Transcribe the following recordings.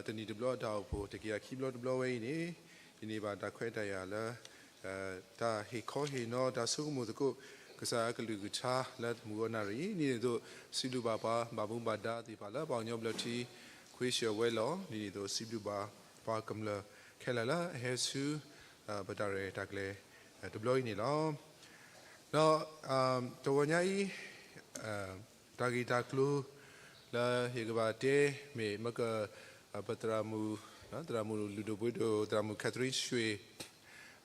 တနံၤတဘျီအတၢ်အိၣ်ဖှိၣ် တကယၤခံဘျီတဘျီဝဲအံၤန့ၣ်, ယန့ၢ်ဘၣ်တၢ်ခွဲးတၢ်ယာ်လၢ တၢ်ဟ့ၣ်ခီဟ့ၣ်နီၤ တၢ်ဆိကမိၣ်သကိး ကစၢ်အကလုၢ်ကထါလၢမုၢ်ဂီၤနၣ်ရံၣ်အံၤ, ဒ်န့ၣ်အသိး စံးဘျုးဘၣ်ပှၤဘၣ်မူဘၣ်ဒါသ့ၣ်တဖၣ်လၢပှၤကညီဘျၢထံ ခွ့ၡၢၣ်ဝဲလီၤ. ဒ်န့ၣ်အသိး စံးဘျုးဘၣ်ပှၤကမျၢၢ်ခဲလၢာ်လၢအဟဲဆူ ပတၢ်ရဲၣ်တၢ်ကျဲၤတဘျီအံၤန့ၣ်လီၤ. ဒီး တဂီၤညါအံၤ တၢ်ဂ့ၢ်တၢ်ကျိၤလၢယကဘၣ်တဲမ့ၢ် မ့ၢ်က ပသရၣ်မုၣ် သရၣ်မုၣ်လုၢ်ဒိၣ်ပှ့ၤဒိၣ် သရၣ်မုၣ် Catherine ရွှေ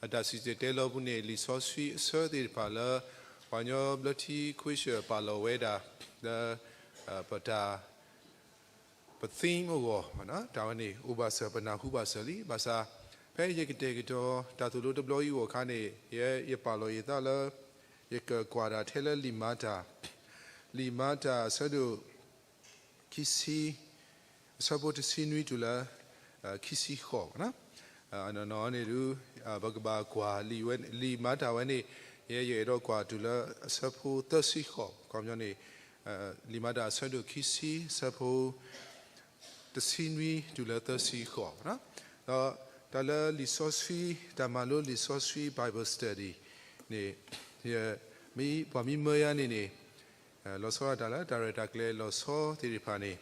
အတၢ်စံၣ်တဲၤတဲလီၤပူၤန့ၣ် လံာ်စီဆှံအဆၢသ့ၣ်တဖၣ်လၢ ပှၤကညီဘျၢထံခွ့ၡၢၣ်ပာ်လီၤဝဲဒၣ် လၢ ပတၢ် ပ theme အဂီၢ် တၢ်ဝဲန့ၣ် အိၣ်ဘၣ်စၢၤ ပနၢ်ဟူဘၣ်စၢၤလံ. ဘၣ်ဆၣ် ဖဲယကတဲာ်ကတီၤ တၢ်သိၣ်လိတဘျီအံၤအဂီၢ်အခါန့ၣ် ယ ယပာ်လီၤယသးလၢ ယကကွၢ်တၢ်ထဲလၢလံာ်မၤတၢ်, လံာ်မၤတၢ်အဆၢဒိၣ် ခံဆံ အဆၢဖိတဆံနွံတုၤလၢ ခံဆံဃိး, အနီၢ်နီၢ်န့ၣ်ဒုး ပကဘၣ်ကွၢ်လံာ်ဝဲ လံာ်မၤတၢ်ဝဲန့ၣ် ယ ယအဲၣ်ဒိးကွၢ်တုၤလၢအဆၢဖိသၢဆံဃိး, ခီပညီန့ၣ် လံာ်မၤတၢ်အဆၢဒိၣ်ခံဆံ အဆၢဖိ တဆံနွံတုၤလၢသၢဆံဃိး, ဒီးတၢ်လၢလံာ်စီဆှံ တၢ်မၤလိလံာ်စီဆှံ Bible study န့ၣ် ယ မ့ၢ်ပှၤမ့ၢ်မၢယၤန့ၣ်န့ၣ် လီၤဆီဒၣ်တၢ်လၢတၢ်ရဲၣ်တၢ်ကျဲၤလီၤဆီသ့ၣ်တဖၣ်န့ၣ်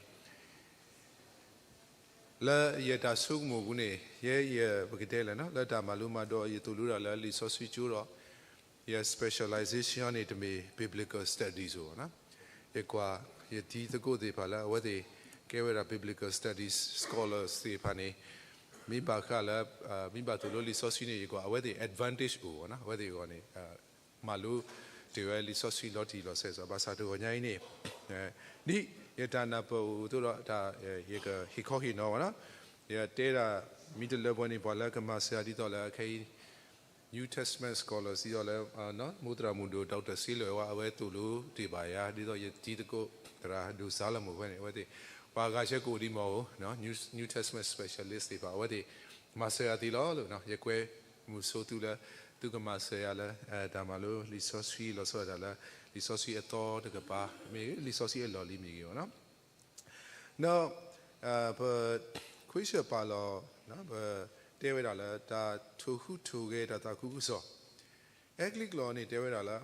လၢယတၢ်ဆိကမိၣ်ပူၤန့ၣ် ယဲယပကတဲလဲၣ် လၢတၢ်မၤလိမၤဒိး ယသိၣ်လိတၢ်လၢလံာ်စီဆှံကၠိဒီး ယ specialization န့ၣ် တမ့ၢ် biblical studies ဘၣ်. ယကွၢ်ယတံၤသကိးသ့ၣ်တဖၣ်လၢအဝဲသ့ၣ်ကဲဝဲဒၣ် biblical studies scholars သ့ၣ်တဖၣ်န့ၣ် မ့ၢ်ဘၣ်ဃးလၢ မ့ၢ်ဘၣ်သိၣ်လိလံာ်စီဆှံန့ၣ် ယကွၢ်အဝဲသ့ၣ် advantage အိၣ် အဝဲသ့ၣ်အဂီၢ်န့ၣ် မၤလိတ့ၢ်ဝဲလံာ်စီဆှံလီၤတံၢ်လီၤဆဲးစ့ၢ်ကီး ဘၣ်ဆၣ်တဂီၤညါအံၤန့ၣ် ဒ်ယတၢ်နၢ်ပၢၢ်အိၣ်အသိးဒီး ယကဟ့ၣ်ခီဟ့ၣ်နီၤဘၣ်နီၤ, ယတဲဒၣ်မ့ၢ်တလၢပှဲၤန့ၣ် ပှၤလၢကမၤစၢၤယၤဒ်သိးလၢခဲအံၤ New Testament scholars ဒ်သိးလၢ မိၢ်သရၣ်မုၣ်ဒိၣ် Doctor စ့လၢၤဝါ အဝဲသိၣ်လိတ့ၢ်ဘၣ်ယၤ ဒ်သိးယတံၤသကိးသရၣ်ဒိၣ်စါလၢ်မုၣ်ဖဲန့ၣ် အဝဲသ့ၣ် ပှၤဂၤဆၢကိးဒံးမ့ၢ်အိၣ် New New Testament specialist သ့ၣ်တဖၣ် အဝဲသ့ၣ်မၤစၢၤယၤသ့လီၤလၢ ယကွဲမုာ်ဆိသုလၢ သုကမၤစၢၤယၤလၢ တၢ်မၤလိလံာ်စီဆှံ လီၤဆီဒၣ်တၢ်လၢ လံာ်စီဆှံအသီတကပၤမ့ၢ်ဂ့ၤ လံာ်စီဆှံအလီၢ်လံၤမ့ၢ်ဂ့ၤဘၣ်နီၤ. ဒီး ပ ခွ့ၡၢၣ်ပာ်လီၤ ပ တဲဝဲဒၣ်လၢ တၢ်ထိၣ်ဟူးထိၣ်ဂဲၤတၢ်သးခုကစီၣ်, အဲကလံးကျိာ်န့ၣ်တဲဝဲဒၣ်လၢ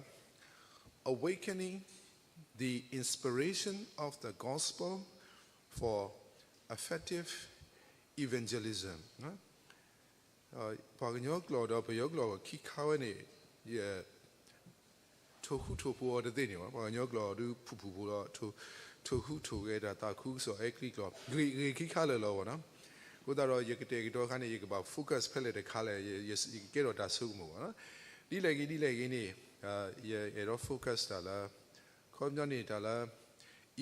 Awakening the Inspiration of the Gospel for Effective Evangelism ပှၤကညီကျိာ်ဒီးပယီၤကျိာ် ခံခါဝဲန့ၣ် ယ ထိၣ်ဟူးထိၣ်ဖိးအီၤတသ့န့ၣ်ဘၣ်. ပှၤကညီကျိာ်ဒုးဖုၣ်ဖုၣ်ဖိးလီၤ ထိၣ်ဟူးထိၣ်ဂဲၤတၢ်သးခုကစီၣ် အဲကလံးကျိာ် ဂ့ၤဂ့ၤခံခါလၢာ်လီၤဘၣ်နီၤ. အဃိသတးဒီး ယကတဲာ်ကတီၤအခါန့ၣ် ယကဘၣ် focus ဖဲလဲၣ်တခါလဲၣ် ယကဲထီၣ်တၢ်ဆိကမိၣ်ဘၣ်နီၤ. ဒ်လဲၣ်ဂ့ၤဒ်လဲၣ်ဂ့ၤန့ၣ် ယအဲၣ်ဒိး focus တၢ်လၢ ခီပညီန့ၣ်တၢ်လၢ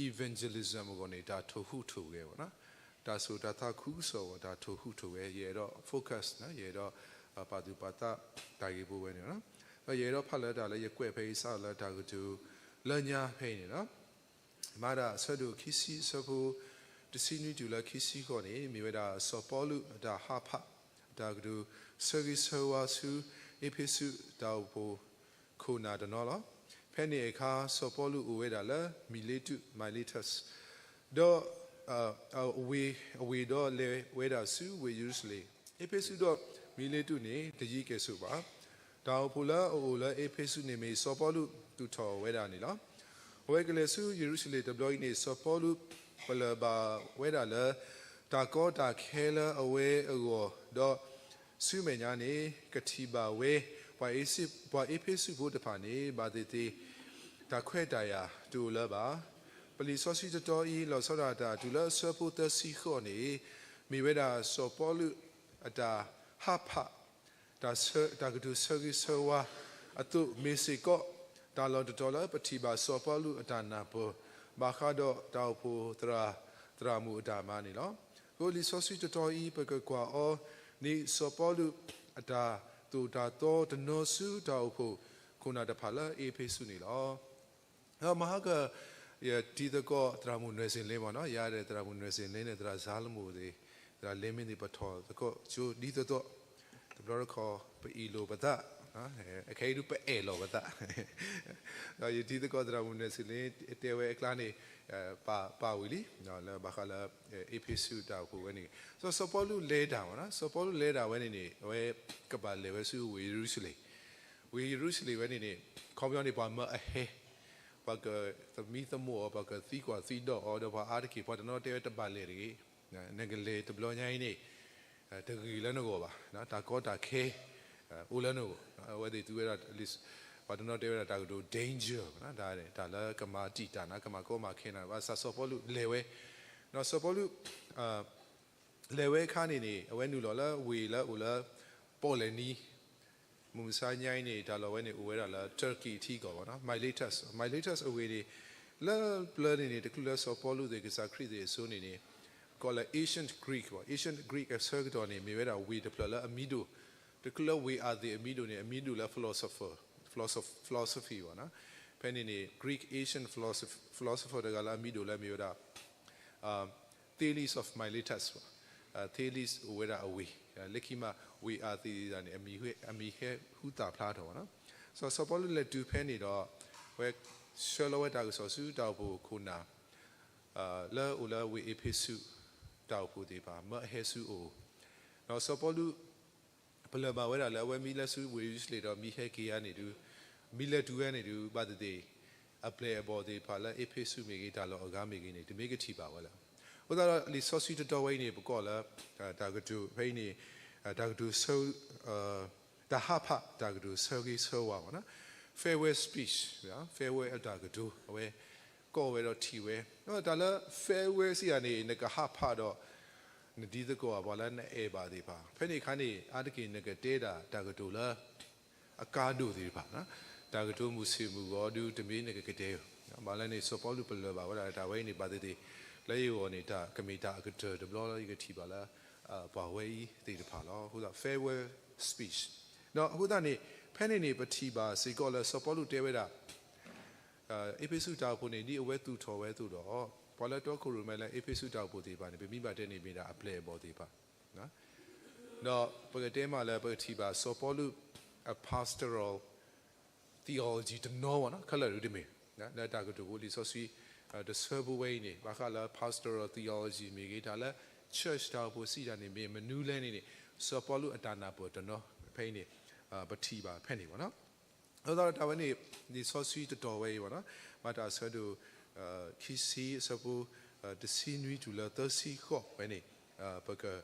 evangelism အဂီၢ်န့ၣ် တၢ်ထိၣ်ဟူးထိၣ်ဂဲၤဘၣ်နီၤ. တၢ်စိာ်တၢ်သးခုကစီၣ်အဂီၢ် တၢ်ထိၣ်ဟူးထိၣ်ဂဲၤ ယအဲၣ်ဒိး focus နီၤ ယအဲၣ်ဒိးပာ်သူၣ်ပာ်သးတၢ်ဂ့ၢ်ဖိဝဲန့ၣ်လီၤ. ဒီးယအဲၣ်ဒိးဖးလၢတၢ်လၢယကွဲးဖဲအံၤစးလၢတၢ်ကတိၤလၢညါဖဲအံၤန့ၣ်လီၤ. မၤတၢ်အဆၢဒိၣ်ခံဆံအဆၢဖိ တဆံနွံတုၤလၢခံဆံဃိးန့ၣ် မ့ၢ်ဝဲဒၣ်စီၤပီလူးအတၢ်ဟးဖး အတၢ်ကတိၤဆၢဂ့ၤဆၢဝါဆူ အ့းဖ့းစူးတၢ်အိၣ်ဖှိၣ်ခိၣ်နၢ်တနီၤလီၤ. ဖဲန့ၣ်အခါ စီၤပီလူးအိၣ်ဝဲဒၣ်လၢ မံၤလ့းတူး Miletus ဒီး အဝ့ၢ် အဝ့ၢ်ဒီးလဲၤဝဲဒၣ်ဆူဝ့ၢ်ယရူၤၡလ့ၣ်, အ့းဖ့းစူးဒီးမံၤလ့းတူးန့ၣ် တယံၤကဲၣ်ဆိးဘၣ်. တၢ်အိၣ်ဖှိၣ်လၢအအိၣ်လၢအ့းဖ့းစူးန့ၣ်မ့ၢ်စီၤပီလူးသူၣ်ထီၣ်ဝဲဒၣ်န့ၣ်လီၤ. အဝဲကလဲၤဆူယရူၤၡလ့ၣ်တဘျီအံၤန့ၣ် စီၤပီလူးပလၢၢ်ဘၣ်ဝဲဒၣ်လၢ တၢ်ကီတၢ်ခဲလၢအဝဲအဂီၢ် ဒီးဆူမဲာ်ညါန့ၣ် ကထံၣ်ဘၣ်ဝဲ ပှၤအ့းဖ့းစူးဖိတဖၣ်န့ၣ် ဘၣ်သ့ၣ်သ့ၣ် တၢ်ခွဲးတၢ်ယာ်တအိၣ်လၢၤဘၣ်. ပလံာ်စီဆှံတတီၤအံၤ လီၤဆီဒၣ်တၢ်တုၤလၢအဆၢဖိသၢဆံဃိးန့ၣ် မ့ၢ်ဝဲဒၣ်စီၤပီလူးအတၢ်ဟးဖး တၢ်ဆၢ တၢ်ကတိၤဆၢဂ့ၤဆၢဝါအသိး မ့ၢ်စ့ၢ်ကီး တၢ်လီၢ်တတီၤလၢပထံၣ်ဘၣ်စီၤပီလူးအတၢ်နၢ်ပၢၢ် ဘၣ်ဃးဒီးတၢ်အိၣ်ဖှိၣ်သရၣ် သရၣ်မုၣ်အတၢ်မၤန့ၣ်လီၤ. အဃိလံာ်စီဆှံတတီၤအံၤ ပကကွၢ်အီၤန့ၣ် စီၤပီလူးအတၢ်သိၣ်တၢ်သီတနီၤဆူတၢ်အိၣ်ဖှိၣ်ခိၣ်နၢ်တဖၣ်လၢအ့းဖ့းစူးန့ၣ်လီၤ. ဒီးမဟါက ယတံၤသကိးသရၣ်မုၣ်နွဲၣ်စ့ၣ်လ့မ့ၢ်နီၤ ယၤဒီးသရၣ်မုၣ်နွဲၣ်စ့ၣ်လ့န့ၣ် သရၣ်စါလမူၣ်သ့ၣ် သရၣ်လ့မ့ၢ်သ့ၣ် ပထီၣ်သကိးကၠိဒ်သိးသိး တဘျီတခီၣ် ပအ့ၣ်လိာ်ပသး အခဲအံၤဒုးပအဲၣ်လီၤပသး, ဒီးယတံၤသကိးသရၣ်မုၣ်နၢ်စံလ့ တဲဝဲအကျါန့ၣ် ပာ်ဝံၤလံ လၢဘၣ်ဃးလၢ အ့းဖ့းစူးတၢ်အိၣ်ဖှိၣ်ဝဲန့ၣ် စီၤစီၤပီလူးလဲၤတၢ်မ့ၢ်နီၤ, စီၤပီလူးလဲၤတၢ်ဝဲန့ၣ်န့ၣ် အဝဲကဘၣ်လဲၤဝဲဆူဝ့ၢ်ယရူၤၡလ့ၣ်, ဝ့ၢ်ယရူၤၡလ့ၣ်ဝဲန့ၣ်န့ၣ် ခီပညီန့ၣ် ပှၤမၢအဟဲ ပှၤကသမံသမိးအီၤ, ပှၤကသံကွၢ်သံဒိးအီၤ, ဒီးပှၤအါတက့ၢ် ပှၤတနီၤတဲဝဲတဘၣ်လဲၤတဂ့ၤ, နကလဲၤတဘျီညါအံၤန့ၣ် တဂ့ၤလၢနဂီၢ်ဘၣ်, တၢ်ကီတၢ်ခဲ အိၣ်လၢနဂီၢ်, အဝဲသ့ၣ်သူဝဲဒၣ် ပှၤတနီၤတဲဝဲဒၣ်တၢ်ကတိၤ danger တၢ်လၢကမၤတံာ်တာ်နၤ ကမၤကီမၤခဲနၤ ဘၣ်ဆၣ်စီၤပီလူးလဲၤဝဲ, ဒီးစီၤပီလူး လဲၤဝဲအခါန့ၣ်န့ၣ် အဝဲနုာ်လီၤလၢဝ့ၢ်လၢအိၣ်လၢ ပီၣ်လဲၣ်နံ မုၢ်မဆါညါအံၤန့ၣ် တၢ်လီၢ်ဝဲန့ၣ် အိၣ်ဝဲဒၣ်လၢ Turkey ထံကီၢ်ဘၣ်နီၤ, Miletus, Miletus အဝ့ၢ်န့ၣ် လၢပျၢၤန့ၣ်န့ၣ် တချုးလၢစီၤပီလူးသ့ၣ် ကစၢ်ခရံာ်သ့ၣ်အစိၤန့ၣ်န့ၣ် ကီးလၢ ancient Greek ဘၣ်, ancient Greek အဆၢကတီၢ်န့ၣ် မ့ၢ်ဝဲဒၣ်ဝ့ၢ်တဖျၢၣ်လၢအမံၤဒိၣ်, တချုးလၢဝ့ၢ်အၤသ့ၣ်အမံၤဒိၣ်န့ၣ် အမံၤဒိၣ်လၢ philosopher, philosophy ဘၣ်နီၤ, ဖဲန့ၣ်န့ၣ် Greek ancient philosopher တဂၤလၢအမံၤဒိၣ်လၢမ့ၢ်ဝဲဒၣ် Thales of Miletus ဘၣ်, Thales အိၣ်ဝဲဒၣ်အဝ့ၢ်, လၢခံမး ဝ့ၢ်အၤသ့ၣ်န့ၣ် အမံၤဟဲဃူသၣ်ဖျါထီၣ်ဘၣ်နီၤ, စီၤစီၤပီလူးလဲၤတုၤဖဲန့ၣ်ဒီး အဝဲဆှၢလီၤဝဲတၢ်ကစီၣ်ဆူတၢ်အိၣ်ဖှိၣ်ခိၣ်နၢ် လၢအိၣ်လၢဝ့ၢ်အ့းဖ့းစူး တၢ်အိၣ်ဖှိၣ်သ့ၣ်တဖၣ် မၢအဟဲဆူအအိၣ်, ဒီးစီၤပီလူး ပလၢၢ်ဘၣ်ဝဲဒၣ်လၢအဝဲမ့ၢ်လဲၤဆူဝ့ၢ်ယရူၤၡလ့ၣ်ဒီး မ့ၢ်ဟဲက့ၤဧါန့ၣ်ဒုး, မ့ၢ်လဲၤတုၤဝဲန့ၣ်ဒုး ဘၣ်သ့ၣ်သ့ၣ် အပျဲၢ်အဘီၣ်သ့ၣ်တဖၣ်လၢအ့းဖ့းစူးမ့ၢ်ဂ့ၤ တၢ်လီၢ်အဂၤမ့ၢ်ဂ့ၤန့ၣ် တမ့ၢ်ကထံၣ်ဘၣ်ဝဲလၢၤဘၣ်. အဃိသတးဒီး လံာ်စီဆှံတတီၤဝဲအံၤန့ၣ် ပကိးလၢ တၢ်ကတိၤဖဲအံၤန့ၣ် တၢ်ကတိၤဆၢ တၢ်ဟးဖးတၢ်ကတိၤဆၢဂ့ၤဆၢဝါဘၣ်နီၤ, farewell speech, farewell အတၢ်ကတိၤ အဝဲကိးဝဲဒီးထံၣ်ဝဲ, တၢ်လၢ farewell စံးယၤန့ၣ် နကဟးဖးဒီး နတံၤသကိး ပှၤလၢနအဲၣ်ဘၣ်သ့ၣ်တဖၣ်, ဖဲန့ၣ်အခါန့ၣ် အါတက့ၢ်နကတဲဒၣ်တၢ်ကတိၤလၢ အကါဒိၣ်သ့ၣ်တဖၣ်, တၢ်ကတိၤမုာ်ဆ့ၣ်မုာ်ဂီၤဒုး တမ့ၢ်နကကတဲ, ဘၣ်လဲၣ်န့ၣ် စီၤပီလူးပလၢၢ်ဘၣ်ဝဲဒၣ်တၢ်ဝဲအံၤန့ၣ် ဘၣ်သ့ၣ်သ့ၣ် လၢယဂီၢ်န့ၣ် တၢ်ကမ့ၢ်တၢ်အကတၢၢ်တဘျီလၢ ယကထံၣ်ဘၣ်လၢ ပှၤဝဲအံၤသ့ၣ်တဖၣ်လီၤ. အဃိသတး farewell speech ဒီးအဃိသတးန့ၣ် ဖဲန့ၣ်န့ၣ် ပထံၣ်ဘၣ်စ့ၢ်ကီးလၢစီၤပီလူးတဲဝဲဒၣ် အ့းဖ့းစူးတၢ်အိၣ်ဖှိၣ်န့ၣ် ဒ်အဝဲသူၣ်ထီၣ်ဝဲအသိးဒီး ပှၤလၢတီခိၣ်ရိၣ်မဲလၢအ့းဖ့းစူးတၢ်အိၣ်ဖှိၣ်သ့ၣ်တဖၣ်န့ၣ် ပမ့ၢ်ဘၣ်တဲန့ၣ် မ့ၢ်ဒၣ်အပျဲၢ်အဘီၣ်သ့ၣ်တဖၣ်, ဒီးပကတဲမးလၢပကထံၣ်ဘၣ်စီၤပီလူး အ pastoral theology တနီၤဘၣ်နီၤ ခဲလၢာ်ဒုးတမ့ၢ် လၢတၢ်ကတိၤဖိလံာ်စီဆှံ တဆၢဖိဝဲအံၤန့ၣ် ဘၣ်ဃးလၢ pastoral theology မ့ၢ်ဂ့ၤ တၢ်လၢ church တၢ်အိၣ်ဖှိၣ်စံးတၢ်န့ၣ် မ့ၢ်မနုၤလဲၣ်န့ၣ်န့ၣ် စီၤပီလူးအတၢ်နၢ်ပၢၢ်တနီၤ ဖဲအံၤန့ၣ် ပထံၣ်ဘၣ်ဖဲန့ၣ်ဘၣ်နီၤ. အဃိသတးဒီးတၢ်ဝဲန့ၣ် လံာ်စီဆှံတတီၤဝဲအံၤဘၣ်နီၤ မၤတၢ်အဆၢဒိၣ် ခံဆံအဆၢဖိ တဆံနွံတုၤလၢသၢဆံဃိးဝဲန့ၣ် ပက ယ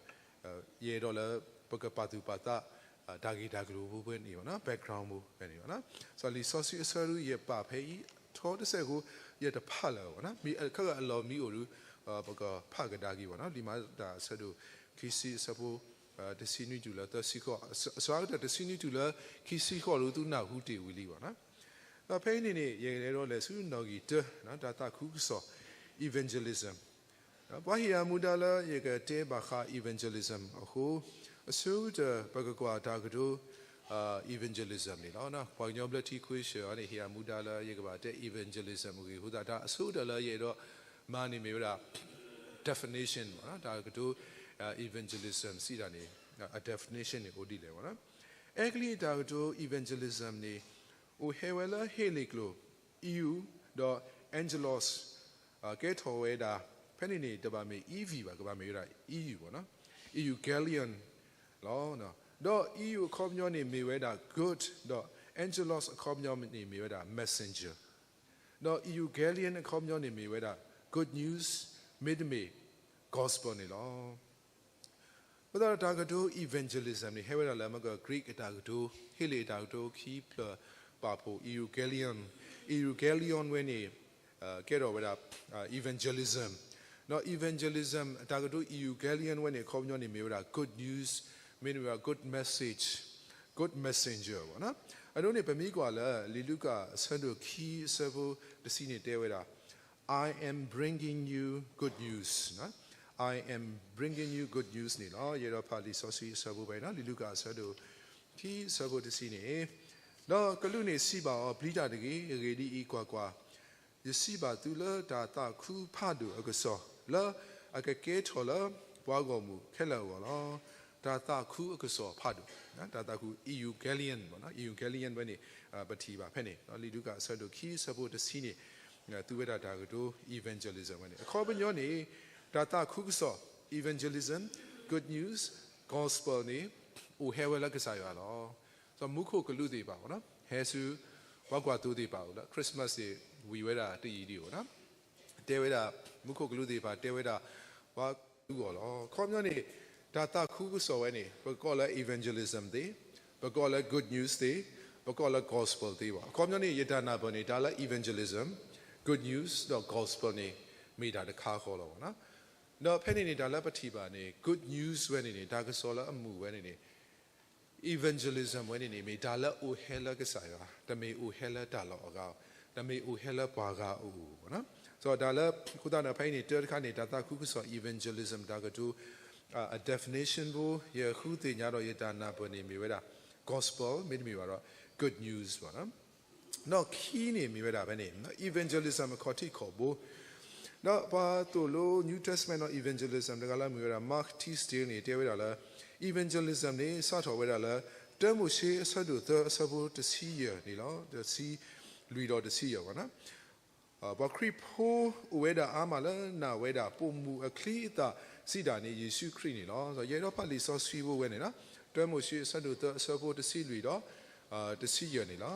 အဲၣ်ဒိးလၢ ပကပာ်သူၣ်ပာ်သး တၢ်ဂ့ၢ်တၢ်ကျိၤဖိဖဲန့ၣ်ဘၣ်နီၤ background ဖိဖဲန့ၣ်ဘၣ်နီၤ. စီၤလံာ်စီဆှံအဆၢဒုးယပာ်ဖဲအံၤ ထီတစဲးဖိ ယတဖးလၢၤဘၣ်နီၤ မ့ၢ်ခဲဂၤအလီၢ်မ့ၢ်အိၣ်ဒုး ပကဖးကဒါက့ၤဘၣ်နီၤ လံာ်မၤတၢ်အဆၢဒိၣ် ခံဆံအဆၢဖိ တဆံနွံတုၤလၢသၢဆံဃိး အစှၤကတၢၢ်တဆံနွံတုၤလၢခံဆံဃိးဒုး သုနၢ်ဟူတ့ၢ်ဝံၤလံဘၣ်နီၤ. ဒီးဖဲအံၤန့ၣ်န့ၣ် ယအဲၣ်ဒိးလဲၤဆူနီၣ်ဂံၢ်တၢ တၢ်သးခုကစီၣ် evangelism ပှၤဟ့ၣ်ယၤမူဒါလၢယကတဲဘၣ်ဃး evangelism အဃိ အဆိကတၢၢ် ပကကွၢ်တၢ်ကတိၤ evangelism န့ၣ်လီၤ. ပှၤကညီဘျၢထံခဝ့ၡၢၣ်အံၤန့ၣ် ဟ့ၣ်ယၤမူဒါလၢယကဘၣ်တဲ evangelism အဂ့ၢ်အဃိသတး တၢ်အဆိကတၢၢ်လၢယအဲၣ်ဒိးမၤန့ၣ်မ့ၢ်ဝဲဒၣ် definition တၢ်ကတိၤ evangelism စံးတၢ်န့ၣ် အ definition န့ၣ်အိၣ်ဒ်လဲၣ်ဘၣ်နီၤ. အဲကလံးအတၢ်ကတိၤ evangelism န့ၣ် အိၣ်ဟဲဝဲလၢဟ့လ့ၣ်ကျိာ် eu ဒီး angelos ကဲထီၣ်ဝဲဒၣ် ဖဲန့ၣ်န့ၣ် တဘၣ်မ့ၢ် ev ဘၣ် ကဘၣ်မ့ၢ်ဝဲဒၣ် eu ဘၣ်နီၤ euangelion လီၤ. ဒီး eu အခီပညီန့ၣ်မ့ၢ်ဝဲဒၣ် good ဒီး angelos အခီပညီန့ၣ်မ့ၢ်ဝဲဒၣ် messenger ဒီး euangelion အခီပညီန့ၣ်မ့ၢ်ဝဲဒၣ် good news မ့တမ့ၢ် gospel န့ၣ်လီၤ. အဃိသတးဒီးတၢ်ကတိၤ evangelism န့ၣ် ဟဲဝဲဒၣ်လၢမ့ၢ်က Greek အတၢ်ကတိၤ ဟ့လ့ၣ်အတၢ်ကတိၤ ခံဖျၢၣ်ပာ်ဖှိၣ် euangelion, euangelion ဝဲန့ၣ် ကဲထီၣ်ဝဲဒၣ် evangelism ဒီး evangelism အတၢ်ကတိၤ euangelion ဝဲန့ၣ် အခီပညီန့ၣ်မ့ၢ်ဝဲဒၣ် good news မ့တမ့ၢ်ဝဲဒၣ် good message, good messenger ဘၣ်နီၤ. အဒိန့ၣ် ပမ့ၢ်ကွၢ်လၢ လံာ်လူၤကၣ်အဆၢဒိၣ်ခံအဆၢဖိတဆံန့ၣ်တဲဝဲဒၣ် I am bringing you good news နီၤ I am bringing you good news န့ၣ်လီၤ. ယအဲၣ်ဒိးဖးလံာ်စီဆှံအဆၢဖိဖဲအံၤနီၤ လံာ်လူၤကၣ်အဆၢဒိၣ်ခံအဆၢဖိတဆံန့ၣ် ဒီးကလူးန့ၣ်စံးဘၣ်အီၤ ပျံၤတၢ်တဂ့ၤ, အဂ့ၢ်ဒ်အံၤ, ကွၢ်ကွၢ်, ယစံးဘၣ်သုလၢတၢ်သးခုဖးဒိၣ်အကစီၣ် လၢအကကဲထီၣ်လၢပှၤဂီၢ်မုၢ်ခဲလၢာ်အဂီၢ်လီၤ. တၢ်သးခုအကစီၣ်ဖးဒိၣ်, တၢ်သးခု evangelion ပေါ့နော်, evangelion ဝဲန့ၣ် ပထံၣ်ဘၣ်ဖဲန့ၣ် လံာ်လူၤကၣ်အဆၢဒိၣ်ခံ အဆၢဖိတဆံန့ၣ် သူဝဲဒၣ်တၢ်ကတိၤ evangelism ဝဲန့ၣ်. အခီပညီန့ၣ် တၢ်သးခုကစီၣ် evangelism, good news, gospel န့ၣ် အိၣ်ဟဲဝဲလၢကစၢ်ယွၤလီၤ. မူခိၣ်ကလူးသ့ၣ်တဖၣ် ဟဲဆူ ပှၤကွၢ်သိသ့ၣ်တဖၣ်အအိၣ်လၢ Christmas န့ၣ် ဝံၤဝဲဒၣ်တယံာ်ဒံးအိၣ် တဲဝဲဒၣ် မူခိၣ်ကလူးသ့ၣ်တဖၣ်တဲဝဲဒၣ် ပှၤကလူးအဂီၢ်လီၤ. အခီပညီန့ၣ် တၢ်သးခုကစီၣ်ဝဲန့ၣ် ပကိးလၢ evangelism သ့, ပကိးလၢ good news သ့, ပကိးလၢ gospel သ့ဘၣ်. အခီပညီန့ၣ် ယတၢ်နၢ်ပၢၢ်န့ၣ် တၢ်လၢ evangelism, good news ဒီး gospel န့ၣ် မ့ၢ်တၢ်တခါဃီလီၤ. ဒီးဖဲန့ၣ်န့ၣ် တၢ်လၢပထံၣ်ဘၣ်န့ၣ် good news ဝဲန့ၣ်န့ၣ် တၢ်ကစီၣ်လၢအမုာ်ဝဲန့ၣ်န့ၣ် evangelism ဝဲန့ၣ်န့ၣ် မ့ၢ်တၢ်လၢအိၣ်ဟဲလၢကစၢ်ယွၤ, တမ့ၢ်အိၣ်ဟဲလၢတၢ်လီၢ်အဂၤ, တမ့ၢ်အိၣ်ဟဲလၢပှၤဂၤအအိၣ်. တၢ်လၢ အဃိသတးဒီး ဖဲအံၤန့ၣ် တၢ်တခါန့ၣ် တၢ်သးခုကစီၣ် evangelism တၢ်ကတိၤ အ definition ဖိ ယဃုသ့ၣ်ညါဒီးယတၢ်နၢ်ပၢၢ်န့ၣ် မ့ၢ်ဝဲဒၣ် gospel မ့တမ့ၢ်ဘၣ်ဒီး good news ဘၣ်. ဒီးခံန့ၣ်မ့ၢ်ဝဲဒၣ်ဖဲန့ၣ် evangelism အခီၣ်ထံးခီၣ်ဘိ ဒီးပှၤသိၣ်လိ New Testament of evangelism တဂၤလၢအမ့ၢ်ဝဲဒၣ် Mark T. Steele န့ၣ် တဲဝဲဒၣ်လၢ evangelism န့ၣ် စးထီၣ်ဝဲဒၣ်လၢ တၢမိၤၡ့အဆၢဒိၣ်သၢ အဆၢဖိတဆံယဲၢ်န့ၣ်လီၤ. တဆံလွံၢ်ဒီးတဆံယဲၢ်ဘၣ်. ပှၤခရံာ်ဖိအိၣ်ဝဲဒၣ်အါမးလၢနာ်ဝဲဒၣ် ပိာ်မုၣ်အချံအသၣ်စံးတၢ်န့ၣ် ယ့ၣ်ၡူးခရံာ်န့ၣ်လီၤ. ယအဲၣ်ဒိးဖးလံာ်စီဆှံဖိဝဲန့ၣ်လီၤ. တၢမိၤၡ့အဆၢဒိၣ်သၢ အဆၢဖိတဆံလွံၢ်ဒီး တဆံယဲၢ်န့ၣ်လီၤ.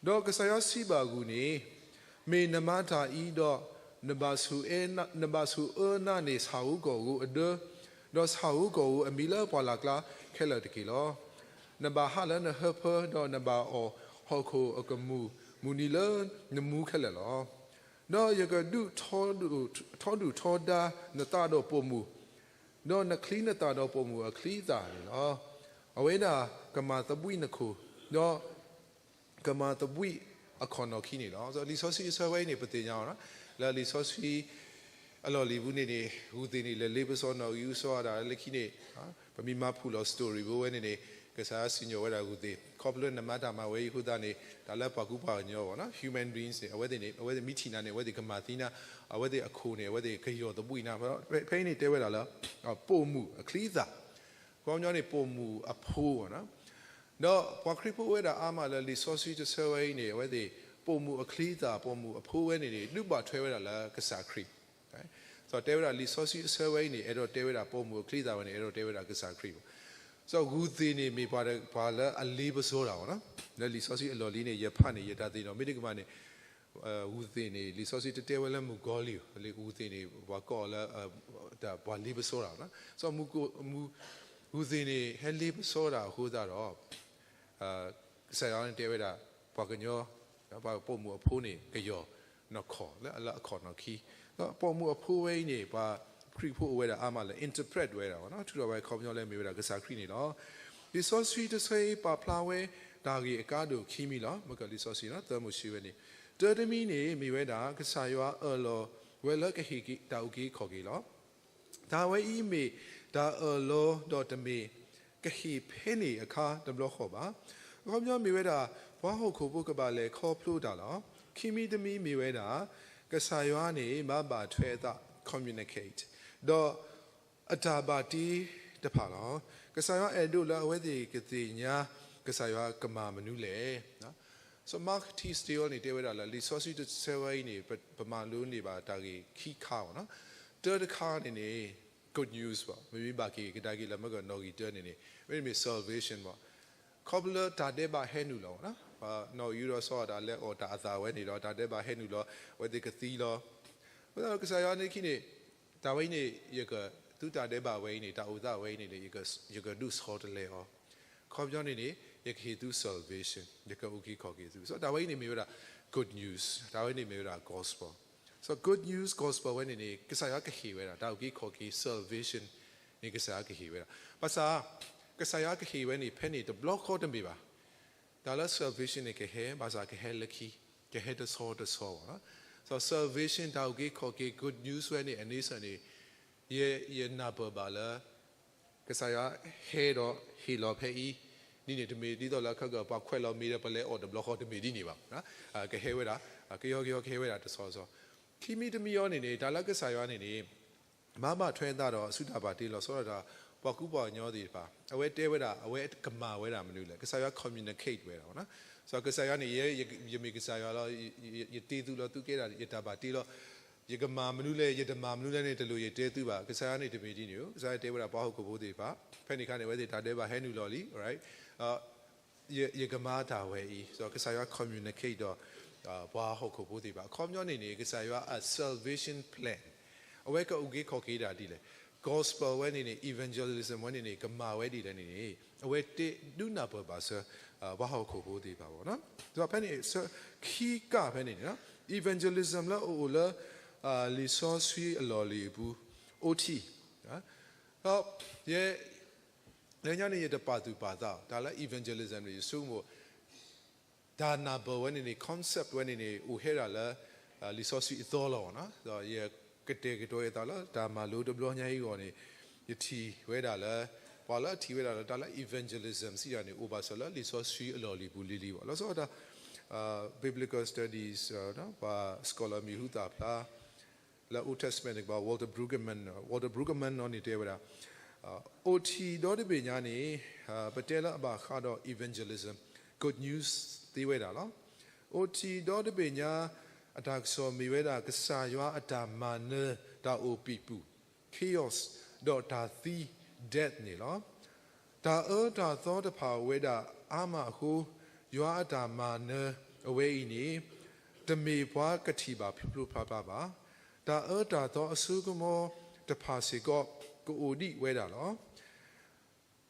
ဒီးကစၢ်ယွၤစံးဘၣ်အဂုၢ်န့ၣ်, မ့ၢ်နမၤတၢ်အံၤဒီး နဘၣ်ဆိၣ်အၢ, နဘၣ်ဆိၣ်အၢနၤန့ၢ်ဆၣ်ဧိၤကီၢ်ဧိၤအဒၢ, ဒီးဆၣ်ဧိၤကီၢ်ဧိၤအမံၤလၢပှၢ်လၢ်ကျါခဲလၢာ်တက့ၢ်လီၤ. နဘၣ်ဟးလၢနဟၢဖၢ, ဒီးနဘၣ်အီၣ်ဟီၣ်ခိၣ်အကမူၣ် မုၢ်နံၤလၢနမူခဲလၢာ်လီၤ. ဒီးယကဒုးထီဒုၣ်ထီဒါနသးဒီးပိာ်မုၣ်, ဒီးနချံနသၣ်ဒီးပိာ်မုၣ်အချံအသၣ်န့ၣ်လီၤ. အဝဲဒၣ်ကမၤသဘှံးနခိၣ်, ဒီး ကမၤသဘှံးအခီၣ်နီၣ်ခံန့ၣ်လီၤ. လံာ်စီဆှံအဆၢဝဲအံၤန့ၣ် ပသ့ၣ်ညါအီၤ, လၢလံာ်စီဆှံအလီၢ်လံၤပူၤန့ၣ်န့ၣ် ဂုၢ်သ့ၣ်န့ၣ် လဲၤလ့ပစီနီၣ်ဂံၢ်အူစီအတၢ်လၢခံန့ၣ်, ပမ့ၢ်မၤဖုၣ်လီၤ story ဖိဝဲန့ၣ်န့ၣ် ကစၢ်ယွၤစံၣ်ညီၣ်ဝဲဒၣ်ဂုၢ်သ့ၣ် ခီဖျိနမၤတၢ်မၤဝဲအံၤအဃိသတးန့ၣ် တၢ်လၢပှၤကူပှၤကညီဘၣ်နီၤ human beings န့ၣ် အဝဲသ့ၣ်န့ၣ် အဝဲသ့ၣ်မ့ၢ်ထံၣ်နၤန့ၣ် အဝဲသ့ၣ်ကမၤသံနၤ, အဝဲသ့ၣ်အခိၣ်န့ၣ် အဝဲသ့ၣ်ကယီၢ်သဘှံးနၤ, ဖဲအံၤန့ၣ်တဲဝဲဒၣ်လၢ ပိာ်မုၣ်အချံအသၣ် ခီပညီန့ၣ် ပိာ်မုၣ်အဖိဘၣ်နီၤ. ဒီးပှၤခရံာ်ဖိဝဲဒၣ်အါမးလၢလံာ်စီဆှံတဆၢဝဲအံၤန့ၣ် အဝဲသ့ၣ် ပိာ်မုၣ်အချံအသၣ် ပိာ်မုၣ်အဖိဝဲန့ၣ်န့ၣ် ဒုးဘၣ်ထွဲဝဲဒၣ်လၢကစၢ်ခရံာ်. စီၤတဲဝဲဒၣ်လံာ်စီဆှံအဆၢဝဲအံၤန့ၣ် အဲၣ်ဒိးတဲဝဲဒၣ်ပိာ်မုၣ်အချံအသၣ်ဝဲန့ၣ် အဲၣ်ဒိးတဲဝဲဒၣ်ကစၢ်ခရံာ်ဘၣ်. စီၤဂုၢ်သ့ၣ်န့ၣ်မ့ၢ်ပှၤလၢအလ့ပစီတၢ်ဘၣ်နီၤ. လၢလံာ်စီဆှံအလီၢ်လံၤန့ၣ် ယဖးန့ၣ် ယတၢ်သ့ၣ်နီၣ်မ့ၢ်တကမၣ်န့ၣ် ဂုၢ်သ့ၣ်န့ၣ် လံာ်စီဆှံတတဲဝဲလၢမုၣ်ကီၤလံၢ်, ဂုၢ်သ့ၣ်န့ၣ် ပှၤကိးလၢ ပှၤလ့ပစီတၢ်ဘၣ်နီၤ. စီၤမုၣ်ကီၤ, မုၣ်, ဂုၢ်သ့ၣ်န့ၣ် ဟဲလ့ပစီတၢ်အဃိသတးဒီး ကစၢ်ယွၤန့ၣ်တဲဝဲဒၣ် ပှၤကညီ ပှၤပိာ်မုၣ်အဖိန့ၣ် ကယီၢ်နီၢ်ခီၣ်လၢအလၢအခီၣ်နီၢ်ခံ. ဒီးပိာ်မုၣ်အဖိဝဲအံၤန့ၣ် ပှၤခရံာ်ဖိအိၣ်ဝဲဒၣ်အါမးလၢ interpret ဝဲဒၣ်ဘၣ်နီၤ, ထုးထီၣ်ဝဲခီပညီလၢမ့ၢ်ဝဲဒၣ်ကစၢ်ခရံာ်န့ၣ်လီၤ. လံာ်စီဆှံတဆၢအံၤပာ်ဖျါဝဲတၢ်ဂ့ၢ်အကါဒိၣ်ခံမံၤလီၤ. မ့ၢ်ကလံာ်စီဆှံနီၤ သၢမိၤၡ့ဝဲန့ၣ် တၢတမံၤန့ၣ်မ့ၢ်ဝဲဒၣ် ကစၢ်ယွၤအၢၣ်လီၤဝဲလၢကဟ့ၣ်က့ၤတၢ်အုၣ်က့ၤခီၣ်က့ၤလီၤ. တၢ်ဝဲအံၤမ့ၢ်တၢ်အၢၣ်လီၤဒီးတမ့ၢ်ကဟ့ၣ်ဖဲန့ၣ်အခါတဘျီဃီဘၣ်. အခီပညီမ့ၢ်ဝဲဒၣ် ပှၤဟီၣ်ခိၣ်ဖိကဘၣ်လဲၤခီဖျိတၢ်လီၤ. ခံမံၤတမံၤမ့ၢ်ဝဲဒၣ် ကစၢ်ယွၤန့ၣ် ဘၣ်ဘၣ်ထွဲအသး communicate ဒီး အတၢ်ဘၣ်တ့တဖၣ်လီၤ. ကစၢ်ယွၤအဲၣ်ဒိးလၢအဝဲသ့ၣ်ကသ့ၣ်ညါ ကစၢ်ယွၤကမၤမနုၤလဲၣ်. စီၤ Mark T. Steele န့ၣ် တဲဝဲဒၣ်လၢ လံာ်စီဆှံတဆၢဝဲအံၤန့ၣ် ပမၤလိန့ၢ်ဘၣ်တၢ်ဂ့ၢ်ခံခါဘၣ်နီၤ. တၢတခါန့ၣ်န့ၣ် good news ဘၣ်, မ့မ့ၢ်ဘၣ်က့ၤကဒါက့ၤလၢမ့ၢ်ကနီၣ်ဂံၢ်တၢန့ၣ်န့ၣ် မ့တမ့ၢ် salvation ဘၣ်. ခီဖျိလၢတၢ်ဒဲးဘးဟဲနုာ်လီၤဘၣ်နီၤ. နီၣ်ဂံၢ်အူဒီးစီၤအၤဒၣ်လဲၤအီၣ်တၢ်အသၣ်ဝဲန့ၣ်ဒီး တၢ်ဒဲးဘးဟဲနုာ်လီၤ အဝဲသ့ၣ်ကသံလီၤ. အဃိသတးဒီးကစၢ်ယွၤန့ၣ်ခံန့ၣ် တၢ်ဝဲအံၤန့ၣ် ယက သုတၢ်ဒဲးဘးဝဲအံၤန့ၣ် တၢ်အိၣ်သးဝဲအံၤန့ၣ်န့ၣ် ယကဒုးဆီတလဲအီၤ. ခီပညီန့ၣ်န့ၣ် ယကဟ့ၣ်သု salvation, ယကအုၣ်က့ၤခီၣ်က့ၤသု. စီၤတၢ်ဝဲအံၤန့ၣ်မ့ၢ်ဝဲဒၣ် good news, တၢ်ဝဲန့ၣ်မ့ၢ်ဝဲဒၣ် gospel. စီၤ good news gospel ဝဲန့ၣ်န့ၣ် ကစၢ်ယွၤကဟ့ၣ်ဝဲဒၣ် တၢ်အုၣ်က့ၤခီၣ်က့ၤ salvation န့ၣ် ကစၢ်ယွၤကဟ့ၣ်ဝဲဒၣ်. ဘၣ်ဆၣ် ကစၢ်ယွၤကဟ့ၣ်ဝဲန့ၣ် ဖဲန့ၣ်တဘျီဃီတမ့ၢ်ဘၣ်. တၢ်လၢ salvation န့ၣ် ကဟဲ ဘၣ်ဆၣ်ကဟဲလၢခံ, ကဟဲတဆီတဆီဘၣ်နီၤ. စီၤ salvation တၢ်အုၣ်က့ၤခီၣ်က့ၤ good news ဝဲန့ၣ် အန့ဆၢၣ်န့ၣ် ယ ယနၢ်ပၢၢ်ဘၣ်လၢ ကစၢ်ယွၤဟဲဒီးဟ့ၣ်လီၤဖဲအံၤ, ဒ်န့ၣ်တမ့ၢ်ဒ်သိးလၢခဲကၢၣ် ပှၤခွဲးလီၤမ့ၤဒီးပလဲၤအီၣ်တဘျီဃီတမ့ၢ်ဒ်န့ၣ်ဘၣ်. ကဟဲဝဲဒၣ် ကယီကယီကဟဲဝဲဒၣ်တဆီတဆီ. ခံမံၤတမံၤအံၤန့ၣ်န့ၣ် တၢ်လၢကစၢ်ယွၤန့ၣ်န့ၣ် မၤဘၣ်ထွဲအသးဒီးအစုတၢ်ဘၣ်တ့လီၤဆီဒၣ်တၢ် ပှၤကူပှၤကညီသ့ၣ်တဖၣ် အဝဲတဲဝဲဒၣ် အဝဲကမၤဝဲဒၣ်မနုၤလဲၣ်, ကစၢ်ယွၤ communicate ဝဲဒၣ်, ကစၢ်ယွၤန့ၣ် ယမ့ၢ်ကစၢ်ယွၤလီၤ, ယတ့သူလီၤ, သုကဲဒၣ်ယတၢ်ဘၣ်တ့လီၤ, ယကမၤမနုၤလဲၣ် ယတမၤမနုၤလဲၣ်န့ၣ် တလိၣ်ယတဲသုဘၣ်. ကစၢ်ယွၤန့ၣ်တမ့ၢ်ဒ်န့ၣ်ဧိၤ, ကစၢ်ယွၤတဲဝဲဒၣ်ပှၤဟီၣ်ခိၣ်ဖိသ့ၣ်တဖၣ် ဖဲန့ၣ်အခါန့ၣ် အဝဲသ့ၣ်တၢ်ဒဲးဘးဟဲနုာ်လီၤလံ ယကမၤတၢ်ဝဲအံၤ, ကစၢ်ယွၤ communicate ဒီး ပှၤဟီၣ်ခိၣ်ဖိသ့ၣ်တဖၣ်. အခီပညီန့ၣ်န့ၣ် ကစၢ်ယွၤအ salvation plan အဝဲကအိၣ်က့ၤခီၣ်က့ၤဒၣ်ဒ်လဲၣ်. Gospel ဝဲန့ၣ်န့ၣ် evangelism ဝဲန့ၣ်န့ၣ် ကမၤဝဲဒ်လဲၣ်န့ၣ်န့ၣ် အဝဲတဲဒုးနၢ်ပၢၢ်ဘၣ်စၢၤ ပှၤဟီၣ်ခိၣ်ဖိသ့ၣ်တဖၣ်ဘၣ်. ဒီးဖဲန့ၣ် ခံကၢ်ဖဲန့ၣ်န့ၣ် evangelism လၢအအိၣ်လၢ လံာ်စီဆှံအလီၢ်လံၤအပူၤ အိၣ်ထံး ဒီးယ လၢညါန့ၣ် ယတပာ်သူၣ်ပာ်သး တၢ်လၢ evangelism န့ၣ် ယဆိကမိၣ် တၢ်နၢ်ပၢၢ်ဝဲန့ၣ်န့ၣ် concept ဝဲန့ၣ်န့ၣ် အိၣ်ဟဲဒၣ်လၢ လံာ်စီဆှံအသီလီၤ. ဒီးယကတဲာ်ကတီၤယသးလၢ တၢ်မၤလိတဘျီညါအံၤအဂီၢ်န့ၣ် ယထံၣ်ဝဲဒၣ်လၢ ပှၤလၢအထံၣ်ဝဲဒၣ်လၢ တၢ်လၢ evangelism စံးယၤန့ၣ် အိၣ်ဘၣ်စၢၤလၢလံာ်စီဆှံအလီၢ်လံၤပူၤလံၤလံၤဘၣ်. လီၤဆီဒၣ်တၢ် biblical studies ပှၤ scholar မံၤဟူသၣ်ဖျါ လၢ Old Testament န့ၣ်ကဘၣ် Walter Brueggemann, Walter Brueggemann နီၢ်န့ၣ်တဲဝဲဒၣ် အိၣ်ထံးဒီတဘ့ၣ်ညါန့ၣ် ပတဲလၢအဘၣ်ဃးဒီး evangelism, good news သ့ဝဲဒၣ်လီၤ. အိၣ်ထံးဒီတဘ့ၣ်ညါ အတၢ်ကစီၣ်မ့ၢ်ဝဲဒၣ် ကစၢ်ယွၤအတၢ်မၤနၢၤ တၢ်အိၣ်ပံာ်ပူၤ chaos ဒီးတၢ်သံ death န့ၣ်လီၤ. တၢ်အၢတၢ်သီတဖၣ်အိၣ်ဝဲဒၣ်အါမးအဃိ ယွၤအတၢ်မၤနၢၤအဝဲအံၤန့ၣ် တမ့ၢ်ပှၤကထံၣ်ဘၣ်ဖျိဖျိဖျါဖျါဘၣ်. တၢ်အၢတၢ်သီအစိကမီၤတဖၣ်စ့ၢ်ကီး ကအိၣ်ဒံးဝဲဒၣ်လီၤ.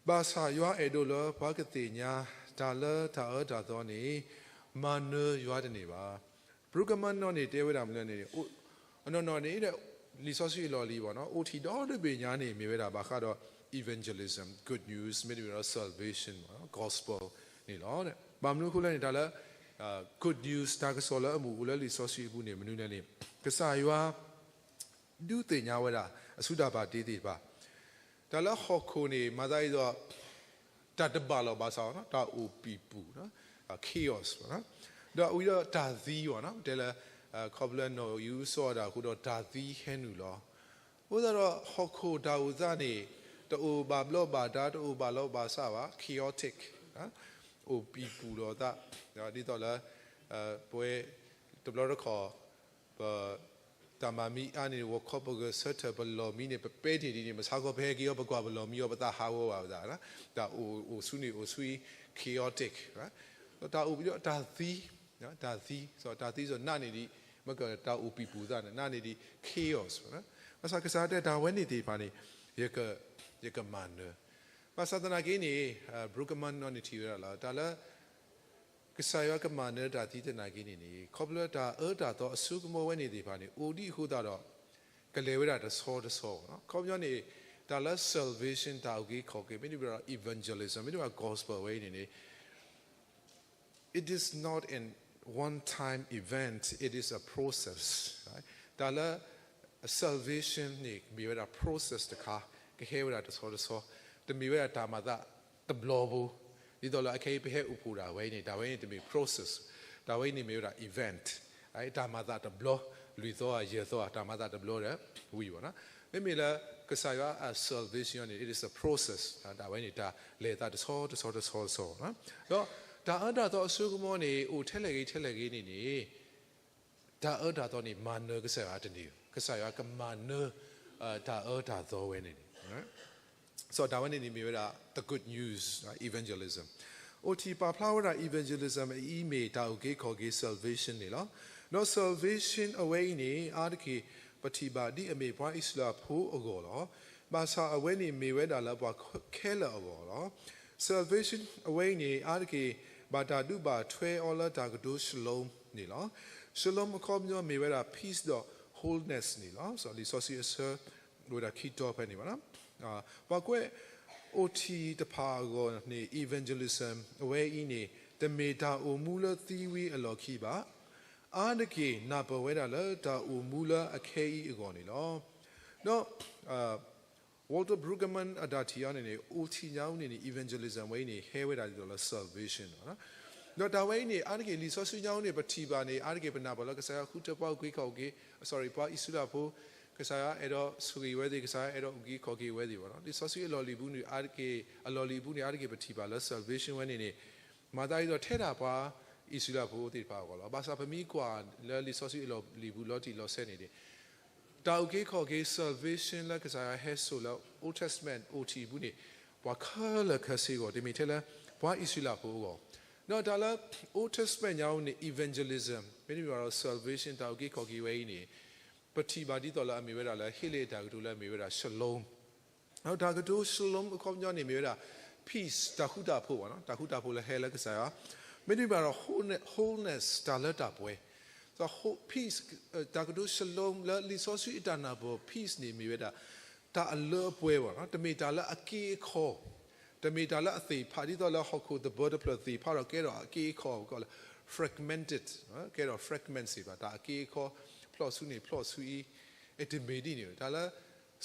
ဘၣ်ဆၣ်ယွၤအဲၣ်ဒိးလၢပှၤကသ့ၣ်ညါ တၢ်လၢတၢ်အၢတၢ်သီန့ၣ် မၤနၢၤယွၤတန့ၢ်ဘၣ်. Brueggemann နီၢ်န့ၣ်တဲဝဲဒၣ်မနုၤလဲၣ်န့ၣ် အနီၢ်နီၢ်န့ၣ် လံာ်စီဆှံအလီၢ်လံၤဘၣ်နီၤ အိၣ်ထံးဒီတဘ့ၣ်ညါန့ၣ် မ့ၢ်ဝဲဒၣ်ဘၣ်ဃးဒီး evangelism, good news မ့တမ့ၢ်ဒီး salvation ဘၣ်နီၤ gospel န့ၣ်လီၤ. ဘၣ်မနုၤအဃိလဲၣ်န့ၣ် တၢ်လၢ good news တၢ်ကစီၣ်လၢအမ့ၢ်အိၣ်လၢလံာ်စီဆှံအပူၤန့ၣ် မနုၤလဲၣ်န့ၣ် ကစၢ်ယွၤ ဒုးသ့ၣ်ညါဝဲဒၣ် အစုတၢ်ဘၣ်တ့သ့ၣ်တဖၣ် တၢ်လၢဟီၣ်ခိၣ်န့ၣ် မၤသးဒ်သိး တၢ်တဘၣ်လိာ်ဘၣ်စးဘၣ်နီၤ တၢ်အိၣ်ပံာ်ပူၤ chaos ဘၣ်နီၤ ဒီးဝံၤဒီးတၢ်သံဘၣ်နီၤ ပတဲလၢ ခီဖျိနီၣ်အုၣ်စီၤဒၣ်အဃိဒီးတၢ်သံဟဲနုာ်လီၤ. အဃိသတးဒီး ဟီၣ်ခိၣ်တၢ်အိၣ်သးန့ၣ် တအိၣ်ဘၣ်ဘျီးဘၣ်ဒါ တအိၣ်ဘၣ်လိာ်ဘၣ်စးဘၣ် chaotic အိၣ်ပံာ်ပူၤလိာ်သး ဒ်သိးလၢ ပဝဲ တဘျီတခီၣ် ပ တၢ်မၤမံအါန့ၣ် ဂီၤခီပဂဲၤဆၢထၢၣ်ပလီၢ်မံန့ၣ် ပပဲတ့ၢ်ဒ်န့ၣ် မဆါခီပဟဲက့ၤအီၤ ပကွၢ်ပလီၢ်မံအီၤ ပသးဟးဂီၤဘၣ်ပသး တၢ်အိၣ်အိၣ်ဆူန့ၣ်အိၣ်ဆူအံၤ chaotic တၢ်အိၣ်ပံာ်ဒီးတၢ်သံ တၢ်သံ တၢ်သံစ့ၢ်နးန့ၢ်ဒံး မ့ၢ်ကတၢ်အိၣ်ပံာ်ပူၤသးန့ၣ် နးန့ၢ်ဒံး chaos ဘၣ်ဆၣ်ကစၢ်တဲတၢ်ဝဲန့ၣ်သ့ၣ်တဖၣ်န့ၣ် ယက ယကမၤနၢၤ ဘၣ်ဆၣ်သနာ်က့န့ၣ် Brueggemann နီၢ်န့ၣ်ထံၣ်ဝဲဒၣ်လီၤ တၢ်လၢ ကစၢ်ယွၤကမၤနၢၤတၢ်သံသနာ်က့န့ၣ်န့ၣ် ခီဖျိတၢ်အၢတၢ်သီအစိကမီၤဝဲန့ၣ်သ့ၣ်တဖၣ်န့ၣ် အိၣ်ဒံးအဃိသတးဒီး ကလဲၤဝဲဒၣ်တဆီတဆီဘၣ်နီၤ ခီပညီန့ၣ် တၢ်လၢ salvation တၢ်အုၣ်က့ၤခီၣ်က့ၤ မ့တမ့ၢ်ဒီး evangelism မ့တမ့ၢ် gospel ဝဲအံၤန့ၣ်န့ၣ် it is not an one time event, it is a process. တၢ်လၢ salvation န့ၣ် မ့ၢ်ဝဲဒၣ် process တခါ ကဟဲဝဲဒၣ်တဆီတဆီ တမ့ၢ်ဝဲဒၣ်တၢ်မၤသးတဘျီဖိ ဒ်သိးလၢအခဲအံၤပဟဲအိၣ်ဖှိၣ်ဒၣ်ဝဲအံၤန့ၣ် တၢ်ဝဲန့ၣ်တမ့ၢ် process တၢ်ဝဲအံၤန့ၣ်မ့ၢ်ဝဲဒၣ် event တၢ်မၤသးတဘျီ လွံၢ်သီဧါ ယဲၢ်သီဧါ တၢ်မၤသးတဘျီဒီး ဝံၤဘၣ်နီၤ မ့မ့ၢ်လၢ ကစၢ်ယွၤအ salvation န့ၣ် it is a process တၢ်ဝဲန့ၣ် တၢ်လဲၤသးတဆီတဆီတဆီတဆီဘၣ်နီၤ ဒီးတၢ်အၢတၢ်သီအစိကမီၤန့ၣ် အိၣ်ထဲလဲၣ်ဂ့ၤထဲလဲၣ်ဂ့ၤန့ၣ်န့ၣ် တၢ်အၢတၢ်သီန့ၣ် မၤနၢၤကစၢ်ယွၤတန့ၢ် ကစၢ်ယွၤကမၤနၢၤ တၢ်အၢတၢ်သီဝဲန့ၣ်န့ၣ် စီၤတၢ်ဝဲန့ၣ်န့ၣ်မ့ၢ်ဝဲဒၣ် the good news evangelism အိၣ်ထံၣ်ပာ်ဖျါဝဲဒၣ် evangelism အအံၤမ့ၢ်တၢ်အုၣ်က့ၤခီၣ်က့ၤ salvation န့ၣ်လီၤ. ဒီး salvation အဝဲအံၤန့ၣ် အါတက့ၢ် ပထံၣ်ဘၣ်ဒ်အမ့ၢ်ပှၤအံၣ်စရ့လးဖိအဂီၢ်လီၤ. ဘၣ်ဆၣ်အဝဲန့ၣ်မ့ၢ်ဝဲဒၣ်လၢပှၤခဲလၢာ်အဂီၢ်လီၤ. salvation အဝဲအံၤန့ၣ် အါတက့ၢ် ဘၣ်တၢ်ဒုးဘၣ်ထွဲအီၤလၢတၢ်ကတိၤ shalom န့ၣ်လီၤ. shalom အခီပညီမ့ၢ်ဝဲဒၣ် peace ဒီး wholeness န့ၣ်လီၤ. လံာ်စီဆှံအဆၢ ဝဲဒၣ်ခံတီဖဲန့ၣ်ဘၣ်နီၤ ပှၤကွဲးအိၣ်ထံၣ်တဖၣ်အဂီၢ်န့ၣ် evangelism အဝဲအံၤန့ၣ် တမ့ၢ်တၢ်အိၣ်မူလၢသံဝံၤအလီၢ်ခံဘၣ်. အါတက့ၢ် နၢ်ပၢၢ်ဝဲဒၣ်လၢတၢ်အိၣ်မူလၢအခဲအံၤအဂီၢ်န့ၣ်လီၤ. ဒီး Walter Brueggemann အတၢ်ထံၣ်အံၤန့ၣ်န့ၣ် အိၣ်ထံၣ်ညါအံၤန့ၣ်န့ၣ် evangelism ဝဲအံၤန့ၣ် ဟဲဝဲဒၣ်ဒ်သိးလၢ salvation ဒီးတၢ်ဝဲအံၤန့ၣ် အါတက့ၢ် လံာ်စီဆှံညါအံၤန့ၣ် ပထံၣ်ဘၣ်န့ၣ် အါတက့ၢ် ပနၢ်ပၢၢ်လၢကစၢ်ယွၤဃုထၢပှၤအုၣ်က့ၤခီၣ်က့ၤ sorry ပှၤအံၣ်စရ့လးဖိ ကစၢ်ယွၤအဲၣ်ဒိးဆိၣ်ဂ့ၤဝဲသ့ၣ်, ကစၢ်ယွၤအဲၣ်ဒိးအုၣ်က့ၤခီၣ်က့ၤဝဲသ့ၣ်ဘၣ်နီၤ. လံာ်စီဆှံအလီၢ်လံၤပူၤန့ၣ် အါတက့ၢ်, အလီၢ်လံၤအပူၤန့ၣ် အါတက့ၢ်ပထံၣ်ဘၣ်လၢ salvation ဝဲန့ၣ်န့ၣ် မၤသးဒ်သိးထဲဒၣ်ပှၤအံၣ်စရ့လးဖိသ့ၣ်တဖၣ်အဂီၢ်လီၤ. ဘၣ်ဆၣ်ပမ့ၢ်ကွၢ်လၢလံာ်စီဆှံအလီၢ်လံၤပူၤလီၤတံၢ်လီၤဆဲးန့ၣ်န့ၣ် တၢ်အုၣ်က့ၤခီၣ်က့ၤ salvation လၢကစၢ်ယွၤဟဲစိာ်လၢ Old Testament အိၣ်ထံးအပူၤန့ၣ် ပှၤခဲလၢာ်ခဲဆ့အဂီၢ်, တမ့ၢ်ထဲလၢပှၤအံၣ်စရ့လးဖိအဂီၢ်. ဒီးတၢ်လၢ Old Testament ညါအံၤန့ၣ် evangelism မ့တမ့ၢ်ဘၣ်ဒီး salvation တၢ်အုၣ်က့ၤခီၣ်က့ၤဝဲအံၤန့ၣ် ပထံၣ်ဘၣ်ဒ်သိးလၢအမ့ၢ်ဝဲဒၣ်လၢ ဟ့လ့ၣ်အတၢ်ကတိၤလၢအမ့ၢ်ဝဲဒၣ် shalom ဒီးတၢ်ကတိၤ shalom အခီပညီန့ၣ်မ့ၢ်ဝဲဒၣ် peace တၢ်ဃူတၢ်ဖိးဘၣ်နီၤ, တၢ်ဃူတၢ်ဖိးလၢဟဲလၢကစၢ်ယွၤ, မ့တမ့ၢ်ဘၣ်ဒီး wholeness တၢ်လၢတၢ်ပှဲၤ, ဒီး peace တၢ်ကတိၤ shalom လၢလံာ်စီဆှံအတၢ်နၢ်ပၢၢ် peace န့ၣ်မ့ၢ်ဝဲဒၣ် တၢ်အလၢအပှဲၤဘၣ်နီၤ, တမ့ၢ်တၢ်လၢအက့အခီ, တမ့ၢ်တၢ်လၢအသ့ၣ်ဖး ဒ်သိးလၢဟီၣ်ခိၣ်သဘၢတဖျၢၣ်သ့ၣ်ဖးဒီးကဲထီၣ်အက့အခီ ပကိးလၢ fragmented ကဲထီၣ် fragment စ့ၢ်ဘၣ်, တၢ်အက့အခီ ဖျီၣ်ဆူန့ၣ် ဖျီၣ်ဆူအံၤ တမ့ၢ်ဒ်န့ၣ်, တၢ်လၢ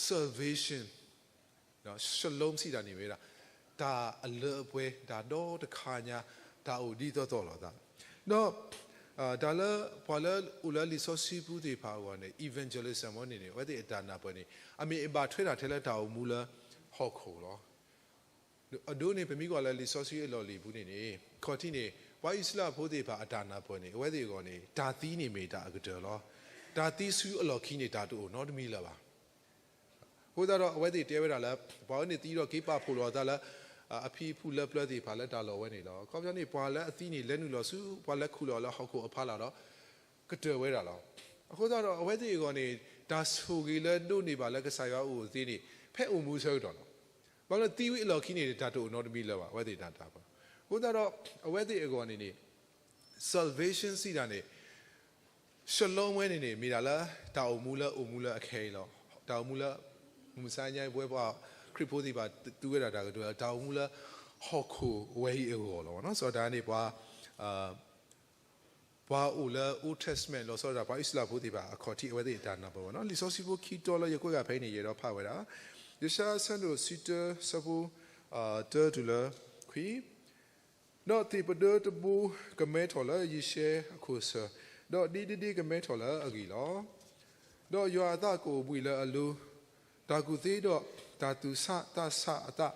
salvation shalom စံးတၢ်န့ၣ်မ့ၢ်ဝဲဒၣ် တၢ်အလၢအပှဲၤ, တၢ်ဒီတခါညါ, တၢ်အိၣ်ဒ်သိးသိးလိာ်သး, ဒီးတၢ်လၢပှၤလၢအိၣ်လၢလံာ်စီဆှံပူၤသ့ၣ်တဖၣ်အဂီၢ်န့ၣ် evangelism ဝဲန့ၣ်န့ၣ် အဝဲသ့ၣ်အတၢ်နၢ်ပၢၢ်န့ၣ် အမ့ၢ်အဘၣ်ထွဲတၢ်ထဲလၢတၢ်အိၣ်မူလၢဟီၣ်ခိၣ်လီၤ. အဒိန့ၣ် ပမ့ၢ်ကွၢ်လၢလံာ်စီဆှံအလီၢ်လံၤပူၤန့ၣ်န့ၣ် ခီၣ်ထံးန့ၣ် ပှၤအံၣ်စရ့လးဖိသ့ၣ်တဖၣ်အတၢ်နၢ်ပၢၢ်န့ၣ် အဝဲသ့ၣ်အဂီၢ်န့ၣ် တၢ်သံန့ၣ်မ့ၢ်တၢ်အကတၢၢ်လီၤ. တၢ်သံဆူအလီၢ်ခံန့ၣ် တၢ်တအိၣ်နီတမံၤလၢၤဘၣ်. အဃိသတးဒီး အဝဲသ့ၣ်တဲဝဲဒၣ်လၢ ပှၤဝဲန့ၣ်သံဒီးက့ၤပာ်ဖှိၣ်လိာ်အသးလၢ အဖံအဖုလၢပျၢၤသ့ၣ်တဖၣ်လၢတၢ်လီၢ်ဝဲန့ၣ်လီၤ. အခီပညီန့ၣ် ပှၤလၢအသံန့ၣ် လဲၤနုာ်လီၤဆူ ပှၤလဲၤခူၣ်လီၤလၢဟီၣ်ခိၣ်အဖီလာ်ဒီး ကတၢၢ်ဝဲဒၣ်လီၤ. အဃိသတးဒီး အဝဲသ့ၣ်အဂီၢ်န့ၣ် တၢ်ဆိၣ်ဂ့ၤလၢဒိးန့ၢ်ဘၣ်လၢကစၢ်ယွၤအအိၣ်သ့န့ၣ် ဖဲအိၣ်မူဆၢကတီၢ်လီၤ. ဘၣ်မနုၤသံဝံၤအလီၢ်ခံန့ၣ် တၢ်တအိၣ်နီတမံၤလၢၤဘၣ် အဝဲသ့ၣ်တၢ်တၢ်ပၢၢ်. အဃိသတးဒီး အဝဲသ့ၣ်အဂီၢ်န့ၣ်န့ၣ် salvation စံးတၢ်န့ၣ် shalom ဝဲန့ၣ်န့ၣ် မ့ၢ်ဒၣ်လၢ တၢ်အိၣ်မူလၢအိၣ်မူလၢအခဲအံၤလီၤ. တၢ်အိၣ်မူလၢ မုၢ်မဆါညါအံၤ ပဝဲပှၤခရံာ်ဖိသ့ၣ်တဖၣ် သူဝဲဒၣ်တၢ်ကတိၤလၢ တၢ်အိၣ်မူလၢဟီၣ်ခိၣ်ဝဲအံၤအဂီၢ်လီၤ. စီၤတၢ်န့ၣ် ပှၤ ပှၤအိၣ်လၢ Old Testament လီၤဆီဒၣ်တၢ် ပှၤအံၣ်စရ့လးဖိသ့ၣ်တဖၣ်အခီၣ်ထံး အဝဲသ့ၣ်အတၢ်နၢ်ပၢၢ်ဘၣ်နီၤ. လံာ်စီဆှံဖိခံတီၤလၢယကွဲးဂၤဖဲအံၤန့ၣ် ယအဲၣ်ဒိးဖးဝဲဒၣ် ယၡါယၤအဆၢဒိၣ်တဆံတၢ ဆၢဖိ တၢတုၤလၢခွံ, ဒီးသ့ၣ်ပဒၢတဘိကမဲထီၣ်လၢယံၤၡဲအခိၣ်စၢၤ, ဒီးဒ့ဒ့ဒ့ကမဲထီၣ်လၢအဂံၢ်လီၤ. ဒီးယွၤအသးကအိၣ်ဘှံးလၢအလိၤ, တၢ်ကူၣ်သ့ဒီးတၢ်သူၣ်ဆးသးဆးအသး,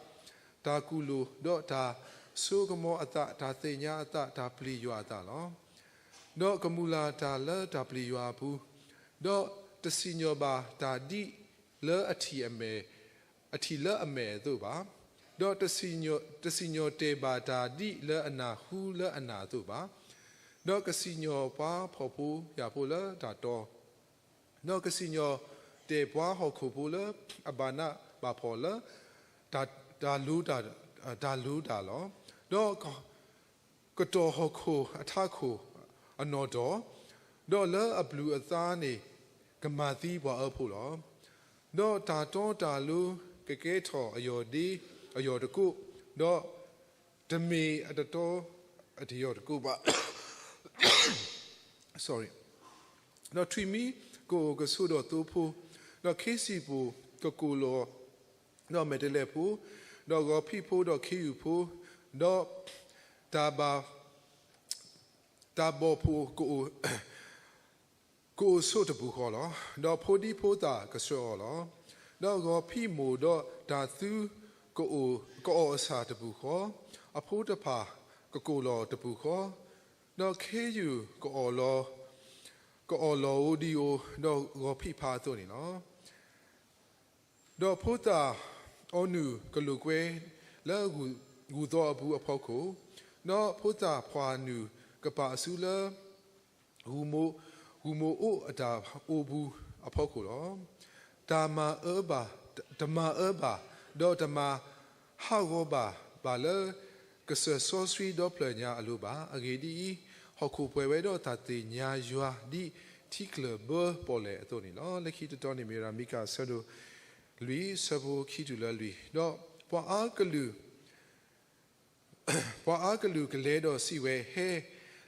တၢ်ကူၣ်လိာ်, ဒီးတၢ်စိကမီၤအသး, တၢ်သ့ၣ်ညါအသး, တၢ်ပျံၤယွၤအသးလီၤ. ဒီးကမုၢ်လၢ်တၢ်လၢတၢ်ပျံၤယွၤအပူၤ, ဒီးတစံၣ်ညီၣ်ဘၣ်တၢ်ဒ်လၢအထံၣ်အမဲာ်, အထံၣ်လၢအမဲာ်အသိးဘၣ်, ဒီးတစံၣ်ညီၣ်တဲာ်ဘၣ်တၢ်ဒ်လၢအနၢ်ဟူလၢအနၢ်အသိးဘၣ်, ဒီးကစံၣ်ညီၣ်ပှၤဖှီၣ်ဖိယာ်ဖိလၢတၢ်တီ, ဒီးကစံၣ်ညီၣ်တဲာ်ပှၤဟီၣ်ခိၣ်ဖိလၢအဘၣ်နးဘၣ်ဖှီၣ်လၢ တၢ်လိၤတၢ်, တၢ်လိၤတၢ်လီၤ. ဒီးကတီၢ်ဟီၣ်ခိၣ်အထးခိၣ်အနီၢ်တီၢ်, ဒီးလၢအဘျုးအသးန့ၣ် ကမၤသံပှၤအၢဖိလီၤ. ဒီးတၢ်တီတၢ်လိၤကကဲထီၣ်အယီၢ်ဒ့အယီၢ်တကိး, ဒီးတမ့ၢ်အတတီအယီၢ်တကိးဘၣ် sorry, ဒီးထွံၣ်မံကအိၣ်ကဆိးဒီးသိဖိ, ဒီးခ့စံၣ်ပူၤကကိၢ်လီၤဒီးမဲာ်တဲးလဲးဖိ, ဒီးဂီၤဖံးဖိဒီးခ့ယုၢ်ဖိ, ဒီးတၢ်ဘၣ်, တၢ်ဘီၣ်ဖိကအိၣ်, ကအိၣ်ဆိးတပူၤဃီလီၤ. ဒီးဖိဒံဖိသၣ်ကဆှၢအီၤလီၤ. ဒီးဂီၤဖံးမိၢ်ဒီးတၢ်သူ ကအီၣ်အဆၣ်တပူၤဃီ, အဖိတဖၣ်ကကိၢ်လီၤတပူၤဃီ, ဒီးခ့ယုၢ်ကအီၣ်လီၤ, ကအီၣ်လီၤဧိၤဒံးဧိၤ, ဒီးဂီၤဖံးဖးအသိးန့ၣ်လီၤ. ဒီးဖိသၣ်အီနုၢ်ကလိာ်ကွဲလၢဂူၢ်သီအပူၤအဖီခိၣ်, ဒီးဖိသၣ်ဖှၤနုာ်ကပာ်အစုလၢ ဂူၢ်မိၢ်, ဂူၢ်မိၢ်အိၣ်အတၢ်အိပူၤအဖီခိၣ်လီၤ. တၢ်မၤအၢဘၣ်, တမၤအၢဘၣ်, ဒီးတမၤဟးဂီၤဘၣ်, ဘၣ်လၢကစၢၢ်စီဆှံဒီဖျၢၣ်ညါအလိၤဘၣ်. အဂ့ၢ်ဒ်အံၤ, ဟီၣ်ခိၣ်ပှဲၤဝဲဒီးတၢ်သ့ၣ်ညါယွၤဒ်ထံကျၢၢ်ဘၢပီၣ်လဲၣ်အသိးန့ၣ်လီၤ. လၢခံတတီၤန့ၣ်မ့ၢ်ဝဲဒၣ် မံကၤအဆၢဒိၣ်လွံၢ် ဆၢဖိခံတုၤလၢလွံၢ်, ဒီးပှၤအါကလုာ် ပှၤအါကလုာ်ကလဲၤဒီးစံးဝဲ, ဟဲ,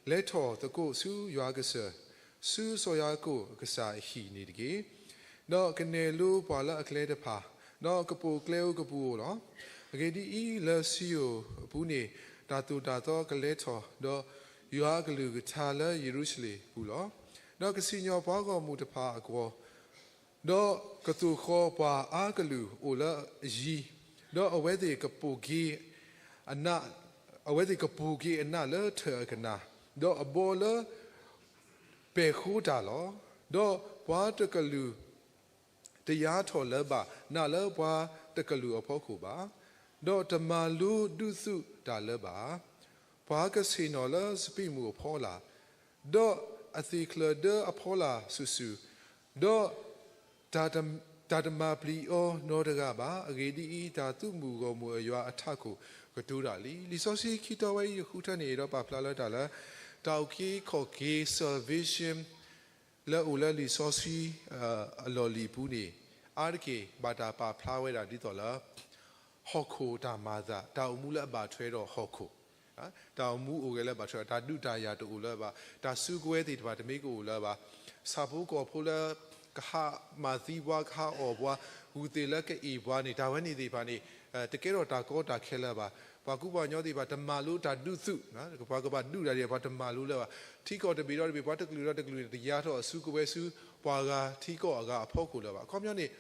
လဲၤထီၣ်သကိးဆူယွၤကစၢၢ်, ဆူစီၤယၤကိာ်အကစၢ်အဟံၣ်န့ၣ်တက့ၢ်. ဒီးကနဲၣ်လိပှၤလၢအကျဲတဖၣ်, ဒီးကပိာ်ကျဲဧိၤကပူၤဧိၤလီၤ. အဂ့ၢ်ဒ်အံၤ, လၢစံယိၣ်အပူၤန့ၣ် တၢ်သိၣ်တၢ်သီကလဲၤထီၣ်, ဒီးယွၤအကလုၢ်ကထါလၢယရူၤၡလ့ၣ်ပူၤလီၤ. ဒီးကစံၣ်ညီၣ်ပှၤဂီၢ်မုၢ်တဖၣ်အကွီၢ် ဒီးကသိၣ်ဃီၤပှၤအါကလုာ်အိၣ်လၢအယံၤ, ဒီးအဝဲသ့ၣ်ကပိာ်က့ၤအနး, အဝဲသ့ၣ်ကပိာ်က့ၤအနးလၢထၢၣ်အကနၣ်, ဒီးအဘီလၢပဲာ်ဃိတၢ်လီၤ. ဒီးပှၤတကလုာ်တယါထီၣ်လၢၤဘၣ်နးလၢပှၤတကလုာ်အဖီခိၣ်ဘၣ်, ဒီးတမၤလိဒုးသူၣ်တၢ်လၢၤဘၣ်. ပှၤကဆ့ၣ်နီၤလၢစပံးမုၢ်အဖီလာ်, ဒီးအသ့ၣ်ချၢၣ်ဒၢအဖီလာ်စုာ်စုာ်, ဒီးတၢ်တမၤပျံၤအီၤနီတဂၤဘၣ်. အဂ့ၢ်ဒ်အံၤ, တၢ်သုးမုၢ်ဂီၢ်မုၢ်အယွၤအထးခိၣ်ကတိၤတၢ်လံ. လံာ်စီဆှံခံတီဝဲအံၤ ယဃုထၢန့ၢ်ဒီးပာ်ဖျါလၢတၢ်လၢ တၢ်အုၣ်က့ၤခီၣ်က့ၤ salvation လၢအိၣ်လၢလံာ်စီဆှံအလီၢ်လံၤအပူၤန့ၣ် အါတက့ၢ်ဘၣ်တၢ်ပာ်ဖျါဝဲဒၣ်ဒ်သိးလၢ ဟီၣ်ခိၣ်တၢ်မၤအသး, တၢ်အိၣ်မူလၢအဘၣ်ထွဲဒီးဟီၣ်ခိၣ်, တၢ်အိၣ်မူအိၣ်ဂဲၤလၢအဘၣ်ထွဲ, တၢ်ဒုးတၢ်ယၤတအိၣ်လၢၤဘၣ်, တၢ်စုကဝဲၤသ့ၣ်တဖၣ်တမ့ၢ်ကအိၣ်လၢၤဘၣ်, ဆၣ်ဖိကီၢ်ဖိလၢ ကဟးမၤသံပှၤ ကဟးအီၣ်ပှၤ, ဂုၢ်သ့ၣ်လၢကအ့ၣ်ပှၤန့ၣ် တၢ်ဝဲန့ၣ်သ့ၣ်တဖၣ်န့ၣ် တကဲထီၣ်တၢ်ကီတၢ်ခဲလၢၤဘၣ်. ပှၤကူပှၤကညီသ့ၣ်တဖၣ် တမၤလိတၢ်ဒုးသူၣ်, ပှၤကဘၣ်ဒုးတၢ်ဒ် ပှၤတမၤလိလၢၤဘၣ်. ထံကီၢ်တဘ့ၣ်ဒီးတဘ့ၣ် ပှၤတကလုာ်ဒီးတကလုာ်န့ၣ် တယါထီၣ်အစုကဝဲၤဆူ ပှၤဂၤထံကီၢ်အဂၤအဖီခိၣ်လၢၤဘၣ်. အခီပညီန့ၣ်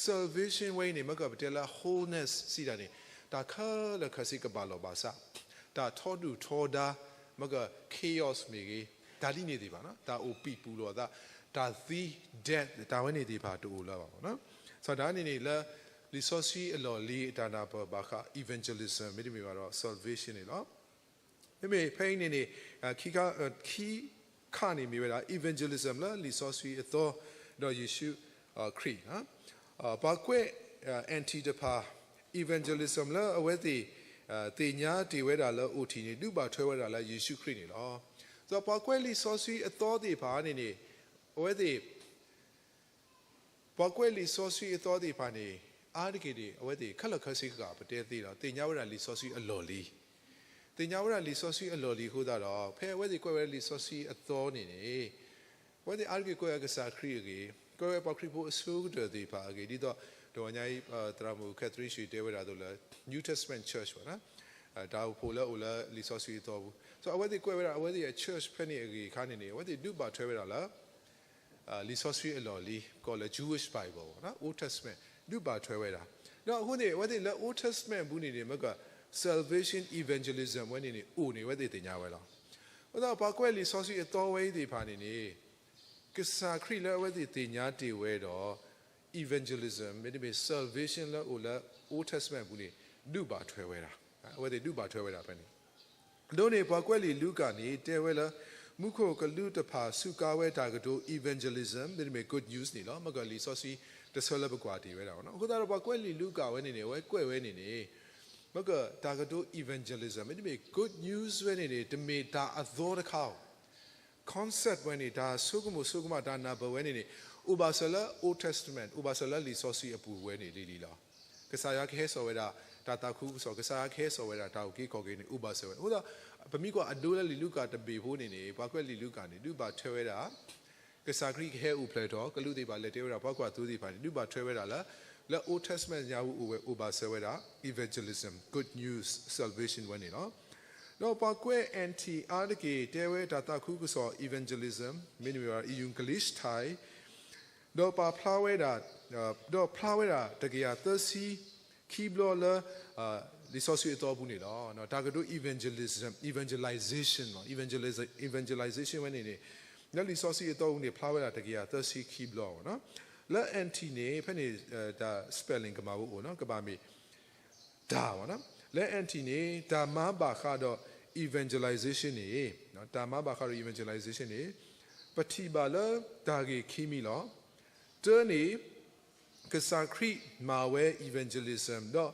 salvation ဝဲအံၤန့ၣ် မ့ၢ်ကပတဲလၢ wholeness စံးတၢ်န့ၣ် တၢ်ခဲလၢာ်ခဲဆ့ကဘၣ်လီၢ်ဘၣ်စး, တၢ်ထီဒုၣ်ထီဒါ, မ့ၢ်က chaos မ့ၢ်ဂ့ၤ, တၢ်ဒ်န့ၣ်သ့ၣ်တဖၣ်, တၢ်အိၣ်ပံာ်ပူၣ်လိာ်အသး, တၢ်သံ, death တၢ်ဝဲန့ၣ်သ့ၣ်တဖၣ်တအိၣ်လၢၤဘၣ်. စီၤဒၤန့ၣ်န့ၣ်လၢ လံာ်စီဆှံအလီၢ်လံၤအတၢ်နၢ်ပၢၢ်ဘၣ်ဃး evangelism မ့တမ့ၢ်ဘၣ်ဒီး salvation န့ၣ်လီၤ. မ့မ့ၢ်ဖဲအံၤန့ၣ်န့ၣ် ခံခါန့ၣ်မ့ၢ်ဝဲဒၣ် evangelism လၢလံာ်စီဆှံအသီ ဒီးယ့ၣ်ၡူးခရံာ်, ပှၤကွဲး anti တဖၣ် evangelism လၢအဝဲသ့ၣ်သ့ၣ်ညါတ့ၢ်ဝဲဒၣ်လၢအိၣ်ထံးန့ၣ် ဒုးဘၣ်ထွဲဝဲဒၣ်လၢယ့ၣ်ၡူးခရံာ်န့ၣ်လီၤ. ဒီးပှၤကွဲးလံာ်စီဆှံအသီသ့ၣ်တဖၣ်န့ၣ်န့ၣ် အဝဲသ့ၣ် ပှၤကွဲးလံာ်စီဆှံအသီသ့ၣ်တဖၣ်န့ၣ် အါတက့ၢ်န့ၣ် အဝဲသ့ၣ်ခဲလၢာ်ခဲဆ့ကပတဲသ့လီၤ. သ့ၣ်ညါဝဲဒၣ်လံာ်စီဆှံအလီၢ်လံၤ, သ့ၣ်ညါဝဲဒၣ်လံာ်စီဆှံအလီၢ်လံၤအဃိသတးဒီး ဖဲအဝဲသ့ၣ်ကွဲးဝဲဒၣ်လံာ်စီဆှံအသီန့ၣ်န့ၣ် အဝဲသ့ၣ်အါတက့ၢ်ကွဲးဝဲကစၢ်ခရံာ်အဂ့ၢ်, ကွဲးဝဲပှၤခရံာ်ဖိအဆိကတၢၢ်သ့ၣ်တဖၣ်အဂ့ၢ်, ဒ်သိး တဂီၤညါအံၤ သရၣ်မုၣ် Catherine ရှ့တဲဝဲဒၣ်အသိးလၢ New Testament Church ဘၣ်, တၢ်အိၣ်ဖှိၣ်လၢအိၣ်လၢလံာ်စီဆှံအသီပူၤ, အဝဲသ့ၣ်ကွဲးဝဲဒၣ်အဝဲသ့ၣ်အ church ဖဲန့ၣ်အဂ့ၢ်အခါန့ၣ်န့ၣ် အဝဲသ့ၣ်ဒုးဘၣ်ထွဲဝဲဒၣ်လၢ လံာ်စီဆှံအလီၢ်လံၤ ကိးလၢ Jewish Bible ဘၣ်, Old Testament ဒုးဘၣ်ထွဲဝဲဒၣ်. ဒီးအဃိန့ၣ် အဝဲသ့ၣ်လၢ Old Testament ပူၤန့ၣ်န့ၣ် မ့ၢ်က salvation evangelism ဝဲန့ၣ်န့ၣ် အိၣ်န့ၣ် အဝဲသ့ၣ်သ့ၣ်ညါဝဲလီၤ. အဃိသတးပှၤကွဲးလံာ်စီဆှံအသီဝဲအံၤသ့ၣ်တဖၣ်န့ၣ်န့ၣ် ကစၢ်ခရံာ်လၢအဝဲသ့ၣ်သ့ၣ်ညါတ့ၢ်ဝဲဒီး evangelism မ့တမ့ၢ် salvation လၢအိၣ်လၢ Old Testament ပူၤန့ၣ် ဒုးဘၣ်ထွဲဝဲဒၣ်, အဝဲသ့ၣ်ဒုးဘၣ်ထွဲဝဲဒၣ်ဖဲန့ၣ် ဒ်န့ၣ် ပှၤကွဲးလံာ်လူၤကၣ်န့ၣ် တဲဝဲလၢ မူခိၣ်ကလူးတဖၣ်စူးကါဝဲတၢ်ကတိၤ evangelism မ့တမ့ၢ် good news န့ၣ်လီၤ. မ့ၢ်ကလံာ်စီဆှံတဆၢလၢပကွၢ်တ့ၢ်ဝဲဒၣ်. အဃိသတးဒီးပှၤကွဲးလံာ်လူၤကၣ်ဝဲန့ၣ်န့ၣ် အဝဲကွဲးဝဲန့ၣ်န့ၣ် မ့ၢ်ကတၢ်ကတိၤ evangelism မ့တမ့ၢ် good news ဝဲန့ၣ်န့ၣ် တမ့ၢ်တၢ်အသီတခါဧိၤ concept ဝဲန့ၣ် တၢ်ဆိကမိၣ်ဆိကမး တၢ်နၢ်ပၢၢ်ဝဲန့ၣ်န့ၣ် အိၣ်ဘၣ်စၢၤလၢ Old Testament အိၣ်ဘၣ်စၢၤလၢလံာ်စီဆှံအပူၤဝဲန့ၣ်လံလံလီၤ. ကစၢ်ယွၤကဟဲစိာ်ဝဲဒၣ် တၢ်သးခုကစီၣ်, ကစၢ်ယွၤကဟဲစိာ်ဝဲဒၣ် တၢ်အုၣ်က့ၤခီၣ်က့ၤန့ၣ် အိၣ်ဘၣ်စၢၤဝဲ. အဃိသတး ပမ့ၢ်ကွၢ်အဒိလၢလံာ်လူၤကၣ်တဘ့ၣ်ဖိန့ၣ်န့ၣ် ပှၤကွဲးလံာ်လူၤကၣ်န့ၣ် ဒုးဘၣ်ထွဲဝဲဒၣ် ကစၢ်ခရံာ်ကဟဲအိၣ်ဖျဲၣ်ထီၣ် ကလူးသ့ၣ်တဖၣ်လဲၤတဲဝဲဒၣ် ပှၤကွၢ်သိသ့ၣ်တဖၣ်န့ၣ် ဒုးဘၣ်ထွဲဝဲဒၣ်လၢ လၢ Old Testament ညါပူၤအိၣ်ဝဲ အိၣ်ဘၣ်စၢၤဝဲဒၣ် evangelism, good news, salvation ဝဲန့ၣ်လီၤ. ဒီးပှၤကွဲး anti အါတက့ၢ် တဲဝဲတၢ်သးခုကစီၣ် evangelism မ့တမ့ၢ်ဘၣ် euangelistesis ဒီးပာ်ဖျါဝဲဒၣ်, ဒီးဖျါဝဲဒၣ်တကယၤသၢဆံခံဘျီလၢ လံာ်စီဆှံအသီပူၤန့ၣ်လီၤ. တၢ်ကတိၤ evangelism, evangelization, evangelization ဝဲန့ၣ်န့ၣ် လၢလံာ်စီဆှံအသီပူၤန့ၣ် ဖျါဝဲဒၣ်တကယၤသၢဆံခံဘျီလီၤ. လၢ anti န့ၣ် ဖဲန့ၣ် တၢ် spelling ကမၤဝဲအိၣ် ကဘၣ်မ့ၢ် တၢ်ဘၣ်. လၢ anti န့ၣ် တၢ်မၤဘၣ်ဃးဒီး evangelization န့ၣ်, တၢ်မၤဘၣ်ဃးဒီး evangelization န့ၣ် ပထံၣ်ဘၣ်လၢတၢ်ဂ့ၢ်ခံမံၤလီၤ. တၢန့ၣ် ကစၢ်ခရံာ်မၤဝဲ evangelism ဒီး ဒ်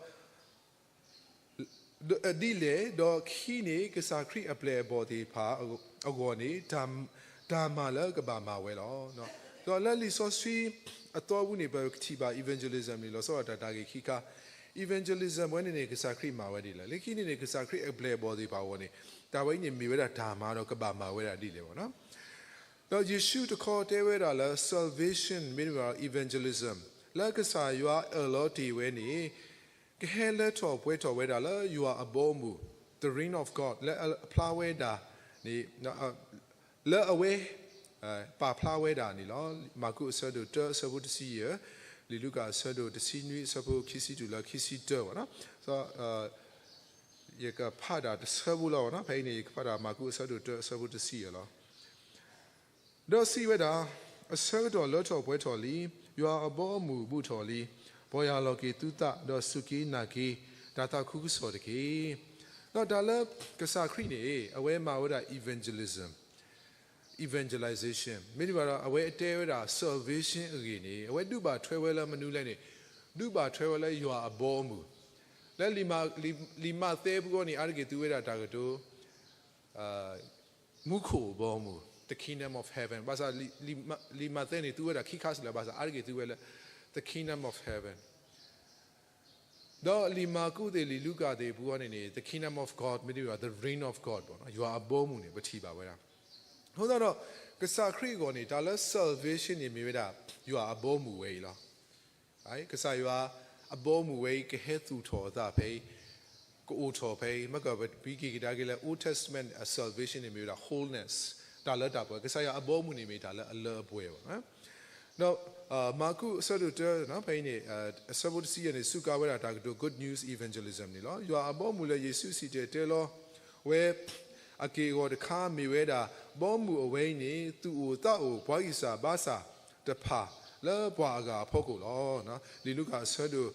လဲၣ်, ဒီးခံန့ၣ် ကစၢ်ခရံာ်အပျဲၢ်အဘီၣ်သ့ၣ်တဖၣ်အဂီၢ်န့ၣ် တၢ်မၤလၢကဘၣ်မၤဝဲလီၤ. ဒီးလၢလံာ်စီဆှံအသီပူၤန့ၣ် ပထံၣ်ဘၣ် evangelism န့ၣ် လီၤဆီဒၣ်တၢ်တၢ်ဂ့ၢ်ခံခါ, evangelism ဝဲန့ၣ်န့ၣ် ကစၢ်ခရံာ်မၤဝဲဒ်လဲၣ်. လၢခံန့ၣ်န့ၣ် ကစၢ်ခရံာ်အပျဲၢ်အဘီၣ်သ့ၣ်တဖၣ်အဂီၢ်န့ၣ် တၢ်ဝဲအံၤန့ၣ်မ့ၢ်ဝဲဒၣ်တၢ်မၤဒီးကဘၣ်မၤဝဲဒၣ်ဒ်လဲၣ်ဘၣ်. ဒီးယ့ၣ်ၡူးတခီတဲဝဲဒၣ်လၢ salvation မ့တမ့ၢ် evangelism လၢကစၢ်ယွၤအၢၣ်လီၤတ့ၢ်ဝဲန့ၣ် ကဟဲလၢထီၣ်ပှဲၤထီၣ်ဝဲဒၣ်လၢယွၤအဘီအမုၢ် the reign of God လၢအဖျါဝဲဒၣ်န့ၣ် လၢအဝဲ ပာ်ဖျါဝဲဒၣ်န့ၣ်လီၤ. မၢ်ကူးအဆၢဒိၣ်တၢအဆၢဖိတဆံယဲၢ်, လံာ်လူၤကၣ်အဆၢဒိၣ်တဆံနွံအဆၢဖိခံဆံတုၤလၢခံဆံတၢဘၣ်နီၤ. ယကဖးဒၣ်တဆၢဖိလီၤဘၣ်နီၤ. ဖဲအံၤန့ၣ် ယကဖးဒၣ်မၢ်ကူးအဆၢဒိၣ်တၢအဆၢဖိတဆံယဲၢ်လီၤ. ဒီးစံးဝဲဒၣ်, အဆၢကတီၢ်လၢထီၣ်ပှဲၤထီၣ်လံ, ယွၤအဘီအမုၢ်ဘူးထီၣ်လံ. ပီၢ်ယၢ်လီၤက့ၤသုသး, ဒီးစူၢ်က့ၤနာ်က့ၤ တၢ်သးခုကစီၣ်တက့ၢ်. ဒီးတၢ်လၢကစၢ်ခရံာ်န့ၣ် အဝဲမၤဝဲဒၣ် evangelism, evangelization မ့တမ့ၢ်ဘၣ်ဒီး အဝဲအတဲဝဲဒၣ် salvation အဂ့ၢ်န့ၣ် အဝဲဒုးဘၣ်ထွဲဝဲလၢမနုၤလဲၣ်န့ၣ်, ဒုးဘၣ်ထွဲဝဲလၢယွၤအဘီအမုၢ်, လၢလံာ်မၤ, လံာ်မးသဲပူၤအံၤန့ၣ် အါတက့ၢ်သူဝဲဒၣ်တၢ်ကတိၤ မူခိၣ်အဘီအမုၢ်, the kingdom of heaven, ဘၣ်ဆၣ်လံာ်မးသဲန့ၣ် သူဝဲဒၣ်ခံခါစ့ၢ်လီၤ, ဘၣ်ဆၣ်အါတက့ၢ်သူဝဲလၢ the kingdom of heaven. ဒီးလံာ်မၢ်ကူးသ့ၣ် လံာ်လူၤကၣ်သ့ၣ်ပူၤအံၤန့ၣ်န့ၣ် the kingdom of God မ့တမ့ၢ်ဘၣ် the reign of God ဘၣ်နီၤ, ယွၤအဘီအမုၢ်န့ၣ် ပထံၣ်ဘၣ်ဝဲဒၣ်. အဃိသတးဒီး ကစၢ်ခရံာ်အဂီၢ်န့ၣ် တၢ်လၢ salvation န့ၣ်မ့ၢ်ဝဲဒၣ် ယွၤအဘီအမုၢ်ဝဲအံၤလီၤ. ကစၢ်ယွၤအဘီအမုၢ်ဝဲအံၤ ကဟဲသူၣ်ထီၣ်အသးဖဲအံၤ, ကအိၣ်ထီၣ်ဖဲအံၤ, မ့ၢ်ကပမ့ၢ်က့ၤကဒါက့ၤလၢ Old Testament salvation န့ၣ်မ့ၢ်ဝဲဒၣ် wholeness, တၢ်လၢတၢ်ပှဲၤ, ကစၢ်ယွၤအဘီအမုၢ်န့ၣ်မ့ၢ်တၢ်လၢအလၢအပှဲၤဘၣ်. ဒီးမၢ်ကူးအဆၢဒိၣ်တၢ ဖဲအံၤန့ၣ် အဆၢဖိတဆံယဲၢ်န့ၣ် စူးကါဝဲဒၣ်တၢ်ကတိၤ good news evangelism န့ၣ်လီၤ. ယွၤအဘီအမုၢ်လၢယ့ၣ်ၡူးစံၣ်တဲၤတဲလီၤဝဲအက့ၢ်အဂီၤတခါ မ့ၢ်ဝဲဒၣ် ဘီမုၢ်အဝဲအံၤန့ၣ် သူၣ်အိၣ်သးအိၣ်ပှၤဂံၢ်စၢ်ဘါစၢ်တဖၣ်လၢပှၤအဂၤအဖီခိၣ်လီၤ. လံာ်လူၤကၣ်အဆၢဒိၣ်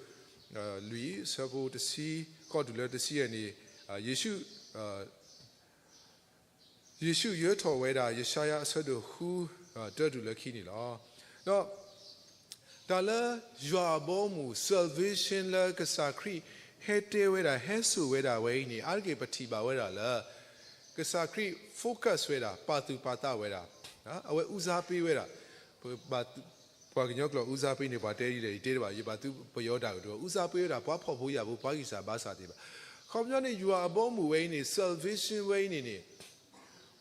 လွံၢ် အဆၢဖိတဆံဃိးတုၤလၢတဆံယဲၢ်န့ၣ် ယ့ၣ်ၡူး ယ့ၣ်ၡူးယၢထီၣ်ဝဲဒၣ် ယၡါယၤအဆၢဒိၣ်ဃု တၢတုၤလၢခံန့ၣ်လီၤ. ဒီး တၢ်လၢယွၤအဘီအမုၢ် salvation လၢကစၢ်ခရံာ်ဟဲတဲဝဲဒၣ် ဟဲစိာ်ဝဲဒၣ်ဝဲအံၤန့ၣ် အါတက့ၢ်ပထံၣ်ဘၣ်ဝဲဒၣ်လၢ ကစၢ်ခရံာ် focus ဝဲဒၣ် ပာ်သူၣ်ပာ်သးဝဲဒၣ် အဝဲ ဦးစားပေး ဝဲဒၣ် ပှၤကညီကျိာ် ဦးစားပေး န့ၣ် ပှၤတဲဒ်လဲၣ် ယတဲတဘၣ် ယဘၣ်သုပယီၤတၢ်ကတိၤ ဦးစားပေး ဝဲဒၣ် ပှၤဖှီၣ်ဖိယာ်ဖိ ပှၤဂံၢ်စၢ်ဘါစၢ်သ့ၣ်တဖၣ်. ခီပညီန့ၣ် ယွၤအဘီအမုၢ်ဝဲအံၤန့ၣ် salvation ဝဲအံၤန့ၣ်န့ၣ်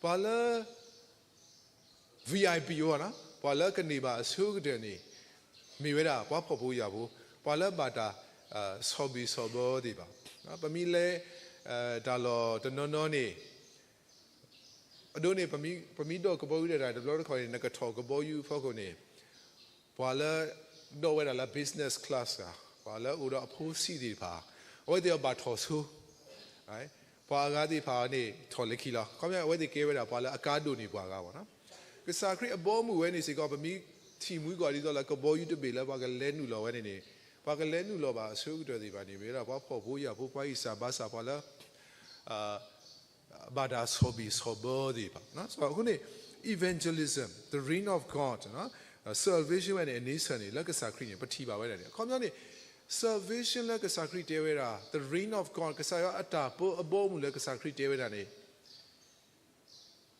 ပှၤလၢ VIP ဝဲနီၤ ပှၤလၢကန့ၢ်ဘၣ်အဆိကတၢၢ်န့ၣ် မ့ၢ်ဝဲဒၣ်ပှၤဖှီၣ်ဖိယာ်ဖိ ပှၤလၢဘၣ်တၢ်ဆီၣ်ဘံၣ်ဆီၣ်ဘၢသ့ၣ်တဖၣ်. ပမ့ၢ်လဲၤ တၢ်လီၢ်တနီၤနီၤန့ၣ် အဒိန့ၣ် ပမ့ၢ်ဒီးကဘီယူၤဒၣ်တဘျီတခီၣ်န့ၣ် နကထီၣ်ကဘီယူၤအဖီခိၣ်န့ၣ် ပှၤလၢ ဒိးဝဲဒၣ်လၢ business class ဧါ, ပှၤလၢအိၣ်ဒီးအဖိဆံးသ့ၣ်တဖၣ် အဝဲသ့ၣ်အဘၣ်ထီၣ်ဆိ ပှၤအဂၤသ့ၣ်တဖၣ်န့ၣ် ထီၣ်လၢခံလီၤ. ခီပညီ အဝဲသ့ၣ်ကဲဝဲဒၣ်ပှၤလၢအကါဒိၣ်န့ၢ်ပှၤဂၤဘၣ်နီၤ. ကစၢ်ခရံာ်အဘီအမုၢ်ဝဲန့ၣ်စ့ၢ်ကီး ပမ့ၢ်ထံၣ်မှံကီၢ်ဒ်သိးလၢကဘီယူၤတဘ့ၣ်လၢ ပှၤကလဲၤနုာ်လီၤဝဲန့ၣ်န့ၣ် ပှၤကလဲၤနုာ်လီၤဘၣ်အဆိကတၢၢ်သ့ၣ်တဖၣ်န့ၣ် မ့ၢ်ဝဲဒၣ်ပှၤဖှီၣ်ဖိယာ်ဖိ ပှၤဂံၢ်စၢ်ဘါစၢ် ပှၤလၢ ဘၣ်တၢ်ဆီၣ်ဘံၣ်ဆီၣ်ဘၢသ့ၣ်တဖၣ်. အဃိန့ၣ် evangelism, the reign of God, salvation ဝဲန့ၣ် အန့ဆၢၣ်န့ၣ် လၢကစၢ်ခရံာ်န့ၣ် ပထံၣ်ဘၣ်ဝဲဒၣ်န့ၣ် အခီပညီန့ၣ် salvation လၢကစၢ်ခရံာ်တဲဝဲဒၣ် the reign of God ကစၢ်ယွၤအတၢ်ပၢအဘီအမုၢ်လၢကစၢ်ခရံာ်တဲဝဲဒၣ်န့ၣ်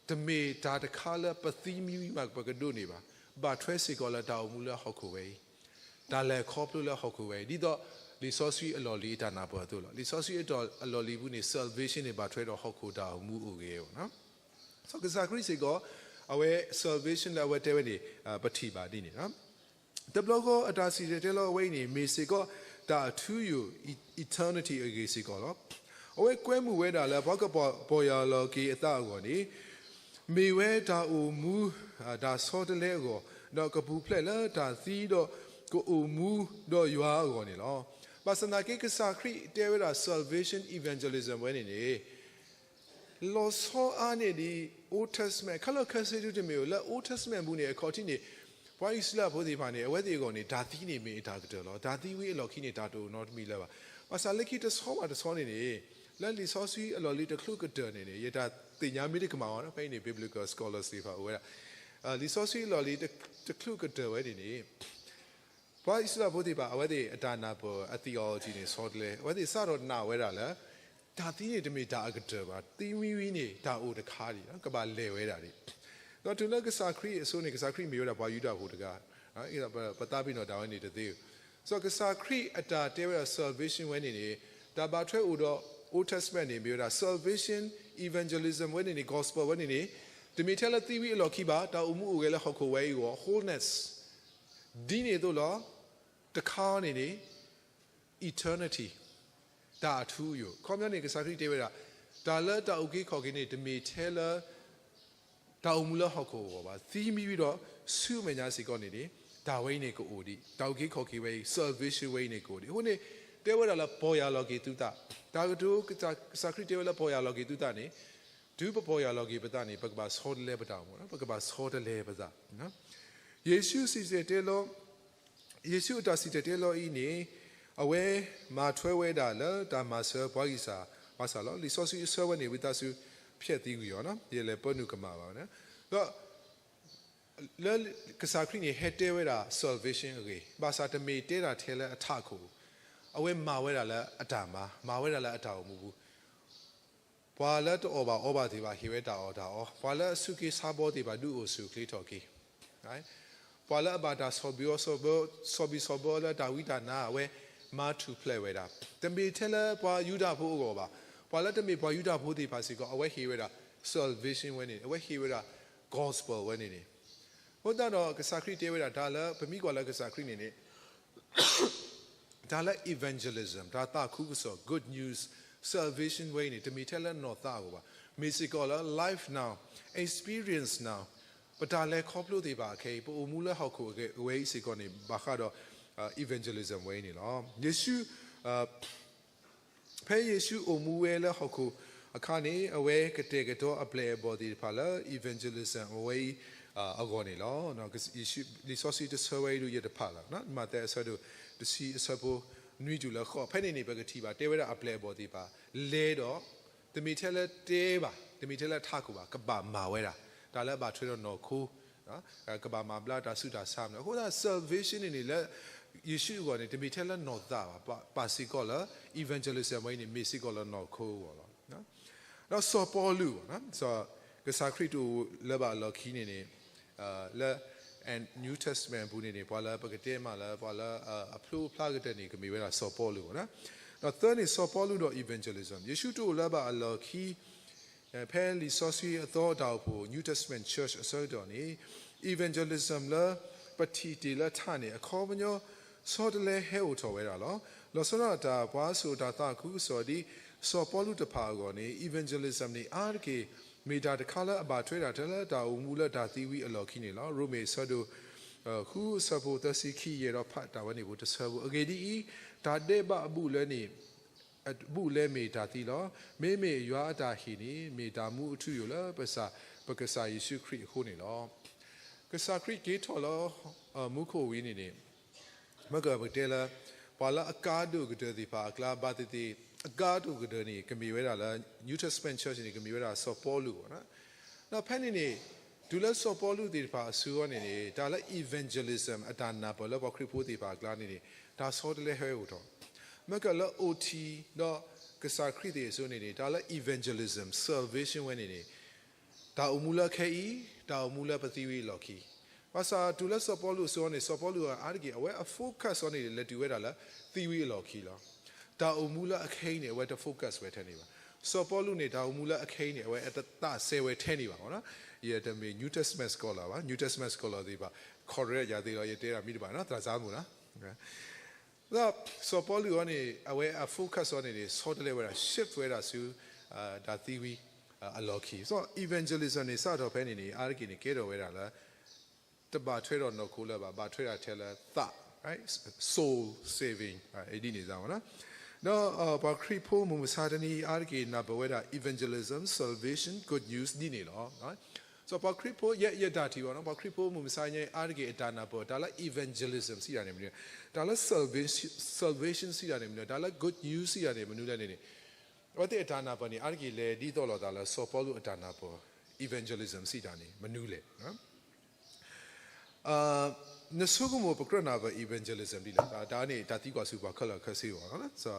တမ့ၢ်တၢ်တခါလၢပသံမံဝံၤမးပကဒိးန့ၢ်ဘၣ်. ဘၣ်ထွဲစ့ၢ်ကီးလၢတၢ်အိၣ်မူလၢဟီၣ်ခိၣ်ဝဲအံၤ, တၢ်လဲၤခီဖျိလၢဟီၣ်ခိၣ်ဝဲအံၤ ဒ်သိးလံာ်စီဆှံအလီၢ်လံၤအတၢ်နၢ်ပၢၢ်အသိးလီၤ. လံာ်စီဆှံအလီၢ်လံၤပူၤန့ၣ် salvation န့ၣ် ဘၣ်ထွဲဒီးဟီၣ်ခိၣ်တၢ်အိၣ်မူအိၣ်ဂဲၤအဂီၢ် စီၤကစၢ်ခရံာ်စ့ၢ်ကီး အဝဲ salvation လၢအဝဲတဲဝဲန့ၣ် ပထံၣ်ဘၣ်ဒ်န့ၣ်လီၤ. တဘျီဃီအတၢ်စံၣ်တဲၤတဲလီၤအဝဲအံၤန့ၣ် မ့ၢ်စ့ၢ်ကီးတၢ်အထူအယိာ် eternity အဂ့ၢ်စ့ၢ်ကီးလီၤ. အဝဲကွဲမုာ်ဝဲဒၣ်လၢပှၤကပီၢ်ယၢ်လီၤက့ၤအသးအဂီၢ်န့ၣ် မ့ၢ်ဝဲတၢ်အိၣ်မူ တၢ်ဆီတလဲအဂီၢ်, ဒီးကပူၤဖျဲးလၢတၢ်သံဒီးကအိၣ်မူဒီးယွၤအဂီၢ်န့ၣ်လီၤ. ဘၣ်ဆၣ်သနာ်က့ ကစၢ်ခရံာ်တဲဝဲဒၣ် salvation evangelism ဝဲန့ၣ်န့ၣ် လီၤဆီအါန့ၢ်ဒံး Old Testament ခဲလၢာ်ခဲဆ့ဒုတမ့ၢ်ဧိၤ လၢ Old Testament ပူၤန့ၣ် အခီၣ်ထံးန့ၣ် ပှၤအံၣ်စရ့လးဖိသ့ၣ်တဖၣ်န့ၣ် အဝဲသ့ၣ်အဂီၢ်န့ၣ် တၢ်သံန့ၣ်မ့ၢ်အတၢ်ကတၢၢ်လီၤ. တၢ်သံဝံၤအလီၢ်ခံန့ၣ် တၢ်တအိၣ်နီတမံၤလၢၤဘၣ်. ဘၣ်ဆၣ်လၢခံတဆီဘၣ်တဆီန့ၣ်န့ၣ် လၢလံာ်စီဆှံအလီၢ်လံၤတချုးကတၢၢ်န့ၣ်န့ၣ် ယတၢ်သ့ၣ်ညါမ့ၢ်တကမၣ်အီၤ ဖဲအံၤန့ၣ် biblical scholars သ့ၣ်တဖၣ်အိၣ်ဝဲဒၣ် လံာ်စီဆှံအလီၢ်လံၤတချုးကတၢၢ်ဝဲန့ၣ်န့ၣ် ပှၤအံၣ်စရ့လးဖိသ့ၣ်တဖၣ် အဝဲသ့ၣ်အတၢ်နၢ်ပၢၢ်အ theology န့ၣ် ဆီတလဲ အဝဲသ့ၣ်စးထီၣ်နာ်ဝဲဒၣ်လၢ တၢ်သံန့ၣ်တမ့ၢ်တၢ်အကတၢၢ်ဘၣ်, သံဝံၤဝံၤန့ၣ် တၢ်အိၣ်တခါဒံး ကဘၣ်လဲၤဝဲဒၣ်ဒံး. ဒီးတုၤလၢကစၢ်ခရံာ်အစိၤန့ၣ် ကစၢ်ခရံာ်မ့ၢ်ဝဲဒၣ်ပှၤယူဒၤဖိတဂၤ, ပသးပ့ၤနီၣ်တၢ်ဝဲန့ၣ်တသ့ဧိၤ. စီၤကစၢ်ခရံာ်အတၢ်တဲဝဲဒၣ် salvation ဝဲန့ၣ်န့ၣ် တၢ်ဘၣ်ထွဲအိၣ်ဒီး Old Testament န့ၣ် မ့ၢ်ဝဲဒၣ် salvation evangelism ဝဲန့ၣ်န့ၣ် gospel ဝဲန့ၣ်န့ၣ် တမ့ၢ်ထဲလၢသံဝံၤအလီၢ်ခံဘၣ်, တၢ်အိၣ်မူအိၣ်ဂဲၤလၢဟီၣ်ခိၣ်ဝဲအံၤအဂီၢ် wholeness ဒ်န့ၣ်အသိးလီၤ. တခါန့ၣ်န့ၣ် eternity တၢ်အထူအယိာ် ခီပညီန့ၣ် ကစၢ်ခရံာ်တဲဝဲဒၣ် တၢ်လၢတၢ်အုၣ်က့ၤခီၣ်က့ၤန့ၣ် တမ့ၢ်ထဲလၢ တၢ်အိၣ်မူလၢဟီၣ်ခိၣ်အဂီၢ်ဘၣ်, သံမံဝံၤဒီးဆူမဲာ်ညါစ့ၢ်ကီးန့ၣ်န့ၣ်, တၢ်ဝဲအံၤန့ၣ်ကအိၣ်ဒံး, တၢ်အုၣ်က့ၤခီၣ်က့ၤဝဲအံၤ salvation ဝဲအံၤန့ၣ်ကအိၣ်ဒံး. အဃိန့ၣ် တဲဝဲဒၣ်လၢပီၢ်ယၢ်လီၤက့ၤသုသး, တၢ်ကတိၤ ကစၢ်ခရံာ်တဲဝဲလၢပီၢ်ယၢ်လီၤက့ၤသုသးန့ၣ်, တုၤပပီၢ်ယၢ်လီၤက့ၤပသးန့ၣ် ပကဘၣ်ဆီတလဲပတၢ်အိၣ်မူ, ပကဘၣ်ဆီတလဲပသး. ယ့ၣ်ၡူးစံၣ်တဲၤတဲလီၤ ယ့ၣ်ၡူးအတၢ်စံၣ်တဲၤတဲလီၤအံၤန့ၣ်, အဝဲမၤထွဲဝဲဒၣ်လၢတၢ်မၤစၢၤပှၤဂံၢ်စၢ်ဘါစၢ်လီၤ. လံာ်စီဆှံအဆၢဝဲန့ၣ် ဝံသးစူၤဖျဲးသံကွံာ်အီၤ, ယလဲၤပၢနုာ်ကမၣ်ဘၣ်ဝဲန့ၣ်, ဒီး လၢကစၢ်ခရံာ်န့ၣ် ဟဲတဲဝဲဒၣ် salvation အဂ့ၢ်, ဘၣ်ဆၣ်တမ့ၢ်တဲဒၣ်ထဲလၢအထးခိၣ်, အဝဲမၤဝဲဒၣ်လၢအတၢ်မၤ, မၤဝဲဒၣ်လၢအတၢ်အိၣ်မူပူၤ ပှၤလၢတအီၣ်ဘၣ်အီဘၣ်သ့ၣ်တဖၣ် ဟ့ၣ်ဝဲတၢ်အီၣ်တၢ်အီ, ပှၤလၢအဆူးက့ဆါဘီသ့ၣ်တဖၣ် ဒုးအိၣ်ဆူၣ်အိၣ်ချ့ထီၣ်က့ၤ, ပှၤလၢအဘၣ်တၢ်ဆီၣ်ဘံၣ်ဆီၣ်ဘီ, ဆီၣ်ဘံၣ်ဆီၣ်ဘီလၢတၢ်ဝံတၢ်နါ အဝဲမၤထူၣ်ဖျဲးဝဲဒၣ်, တမ့ၢ်ထဲလၢပှၤယူဒၤဖိအဂီၢ်ဘၣ်, ပှၤလၢတမ့ၢ်ပှၤယူဒၤဖိသ့ၣ်တဖၣ်စ့ၢ်ကီး အဝဲဟ့ၣ်ဝဲဒၣ် salvation ဝဲန့ၣ်, အဝဲဟ့ၣ်ဝဲဒၣ် gospel ဝဲန့ၣ်န့ၣ်. အဃိသတးဒီး ကစၢ်ခရံာ်တဲဝဲဒၣ် တၢ်လၢပမ့ၢ်ကွၢ်လၢကစၢ်ခရံာ်န့ၣ်န့ၣ် တၢ်လၢ evangelism, တၢ်သးခုကစီၣ်, good news, salvation ဝဲအံၤန့ၣ် တမ့ၢ်ထဲလၢနီၢ်သးအဂီၢ်ဘၣ်, မ့ၢ်စ့ၢ်ကီးလၢ life now, experience now, ပတၢ်လဲၤခီဖျိသ့ၣ်တဖၣ်အခဲအံၤ, ပအိၣ်မူလၢဟီၣ်ခိၣ်အဝဲအံၤစ့ၢ်ကီးန့ၣ် ဘၣ်ဃးဒီး evangelism ဝဲအံၤန့ၣ်လီၤ. ယ့ၣ်ၡူး ဖဲယ့ၣ်ၡူးအိၣ်မူဝဲလၢဟီၣ်ခိၣ်အခါန့ၣ် အဝဲကတဲာ်ကတီၤအပျဲၢ်အဘီၣ်သ့ၣ်တဖၣ်လၢ evangelism အဝဲအံၤအဂီၢ်န့ၣ်လီၤ. လံာ်စီဆှံတဆၢဝဲအံၤဒုး ယတဖးလၢၤ, မးသဲအဆၢဒိၣ်တဆံအဆၢဖိနွံတုၤလၢဃိး, ဖဲန့ၣ်န့ၣ် ပကထံၣ်ဘၣ် တဲဝဲဒၣ်အပျဲၢ်အဘီၣ်သ့ၣ်တဖၣ် လဲၤဒီး တမ့ၢ်ထဲလၢတဲဘၣ်, တမ့ၢ်ထဲလၢထးခိၣ်ဘၣ်, ကဘၣ်မၤဝဲဒၣ် တၢ်လၢအဘၣ်ထွဲဒီးနီၢ်ခိ ကဘၣ်မၤဘျါတၢ်ဆူးတၢ်ဆါမနုၤ. အဃိသတး salvation န့ၣ်န့ၣ်လၢ ယ့ၣ်ၡူးအဂီၢ်န့ၣ် တမ့ၢ်ထဲလၢနီၢ်သးဘၣ်, ပာ်စ့ၢ်ကီးလၢ evangelism ဝဲအံၤန့ၣ် မ့ၢ်စ့ၢ်ကီးလၢနီၢ်ခိအဂီၢ်လီၤ. ဒီးစီၤပီလူး, ကစၢ်ခရံာ်တအိၣ်လၢၤဘၣ်အလီၢ်ခံန့ၣ်န့ၣ် လၢ New Testament အပူၤန့ၣ်န့ၣ် ပှၤလၢပကတဲမးလၢ ပှၤလၢအဖျိအဖျါကတၢၢ်န့ၣ် ကမ့ၢ်ဝဲဒၣ်စီၤပီလူးလီၤ. ဒီးသၢန့ၣ် စီၤပီလူးဒီး evangelism, ယ့ၣ်ၡူးတအိၣ်လၢၤဘၣ်အလီၢ်ခံ ဖဲလံာ်စီဆှံအသီတၢ်အိၣ်ဖှိၣ် New Testament Church အဆၢကတီၢ်န့ၣ် evangelism လၢပထံၣ်တ့ၢ်လၢထးန့ၣ် အခီပညီဆီတလဲဟဲအိၣ်ထီၣ်ဝဲဒၣ်လီၤ. လီၤဆီဒၣ်တၢ် ပှၤစိာ်တၢ်သးခုကစီၣ်ဒ်စီၤပီလူးတဖၣ်အဂီၢ်န့ၣ် evangelism န့ၣ် အါတက့ၢ် မ့ၢ်တၢ်တခါလၢအဘၣ်ထွဲဒၣ်ထဲလၢတၢ်အိၣ်မူလၢတၢ်သံဝံၤအလီၢ်ခံန့ၣ်လီၤ. ရိမ့ၤအဆၢဒိၣ် ဃုအဆၢဖိသၢဆံခံ ယအဲၣ်ဒိးဖးတၢ်ဝဲန့ၣ်ဖိတဆၢဖိ, အဂ့ၢ်ဒ်အံၤ, တၢ်ဒဲးဘးအဘူးအလဲန့ၣ် အဘူးအလဲမ့ၢ်တၢ်သံလီၤ. မ့မ့ၢ်ယွၤအတၢ်ဟ့ၣ်န့ၣ် မ့ၢ်တၢ်မူအထူအယိာ်လၢပကစၢ်ယ့ၣ်ၡူးခရံာ်အဃိန့ၣ်လီၤ. ကစၢ်ခရံာ်က့ၤထီၣ်လၢမူခိၣ်ဝံၤန့ၣ်န့ၣ် မ့ၢ်ကပတဲလၢ ပှၤလၢအကါဒိၣ်ကတၢၢ်သ့ၣ်တဖၣ်အကျါ ဘၣ်သ့ၣ်သ့ၣ် အကါဒိၣ်ကတၢၢ်န့ၣ် ကမ့ၢ်ဝဲဒၣ်လၢ New Testament Church န့ၣ် ကမ့ၢ်ဝဲဒၣ်စီၤပီလူးလီၤ. ဒီးဖဲန့ၣ်န့ၣ် တုၤလၢစီၤပီလူးသ့ၣ်တဖၣ်အဆၢအံၤန့ၣ်န့ၣ် တၢ်လၢ evangelism အတၢ်နၢ်ပၢၢ်လၢပှၤခရံာ်ဖိသ့ၣ်တဖၣ်အကျါန့ၣ်န့ၣ် တၢ်ဆီတလဲဟဲအိၣ်ထီၣ်, မ့ၢ်ကလၢအိၣ်ထံးဒီးကစၢ်ခရံာ်သ့ၣ်အစိၤန့ၣ်န့ၣ် တၢ်လၢ evangelism, salvation ဝဲန့ၣ်န့ၣ် တၢ်အိၣ်မူလၢအခဲအံၤ, တၢ်အိၣ်မူလၢပသံဝံၤအလီၢ်ခံ. ဘၣ်ဆၣ်တုၤလၢစီၤပီလူးအစိၤန့ၣ် စီၤပီလူးအါတက့ၢ် အဝဲအ focus အီၤန့ၣ် လဲၤတုၤဝဲဒၣ်လၢသံဝံၤအလီၢ်ခံလီၤ. တၢ်အိၣ်မူလၢအခဲအံၤန့ၣ် အဝဲတ focus ဝဲထဲန့ၣ်ဘၣ်. စီၤပီလူးန့ၣ် တၢ်အိၣ်မူလၢအခဲအံၤန့ၣ် အဝဲအတသးစဲဝဲထဲန့ၣ်ဘၣ်. ယတမ့ၢ် New Testament scholar ဘၣ်, New Testament scholar သ့ၣ်တဖၣ် correct ယၤသ့ဒီး ယတဲတၢ်မ့ၢ်တဘၣ်နီၤ, သးစၢ်မုၢ်နီၤ. ဒီးစီၤပီလူးအံၤန့ၣ် အဝဲအ focus အီၤန့ၣ်န့ၣ် ဆီတလဲဝဲဒၣ် shift ဝဲဒၣ်ဆူ တၢ်သံဝံၤအလီၢ်ခံ. So evangelism န့ၣ် စးထီၣ်ဖဲန့ၣ်န့ၣ် အါတက့ၢ်န့ၣ် ကဲထီၣ်ဝဲဒၣ်လၢ တဘၣ်ထွဲဒီးနီၢ်ခိလၢၤဘၣ်, ဘၣ်ထွဲဒၣ်ထဲလၢသး, right? Soul saving ဒ်န့ၣ်စ့ၢ်ကီး. ဒီးပှၤခရံာ်ဖိမုၢ်မဆါတနံၤအံၤ အါတက့ၢ်နၢ်ပၢၢ်ဝဲဒၣ် evangelism, salvation, good news ဒ်န့ၣ်လီၤ. So ပှၤခရံာ်ဖိ ယဲယတၢ်ထံၣ်ဘၣ်နီၤ, ပှၤခရံာ်ဖိမုၢ်မဆါတနံၤအံၤ အါတက့ၢ်အတၢ်နၢ်ပၢၢ် တၢ်လၢ evangelism စံးတၢ်န့ၣ်မနုၤ, တၢ်လၢ salvation, salvation စံးတၢ်န့ၣ်မနုၤ, တၢ်လၢ good news စံးတၢ်န့ၣ်မနုၤလဲၣ်န့ၣ်န့ၣ် အဝဲသ့ၣ်အတၢ်နၢ်ပၢၢ်န့ၣ် အါတက့ၢ်လဲၤဒ်သိးလိာ်သးလၢစီၤပီလူးအတၢ်နၢ်ပၢၢ် evangelism စံးတၢ်န့ၣ်မနုၤလဲၣ်. နဆိကမိၣ်ပကြၢးနၢ်ပၢၢ် evangelism ဒ်လဲၣ်, တၢ်န့ၣ်တၢ်သံကွၢ်ဆူပှၤခဲလၢာ်ခဲဆ့အဂီၢ်လီၤ.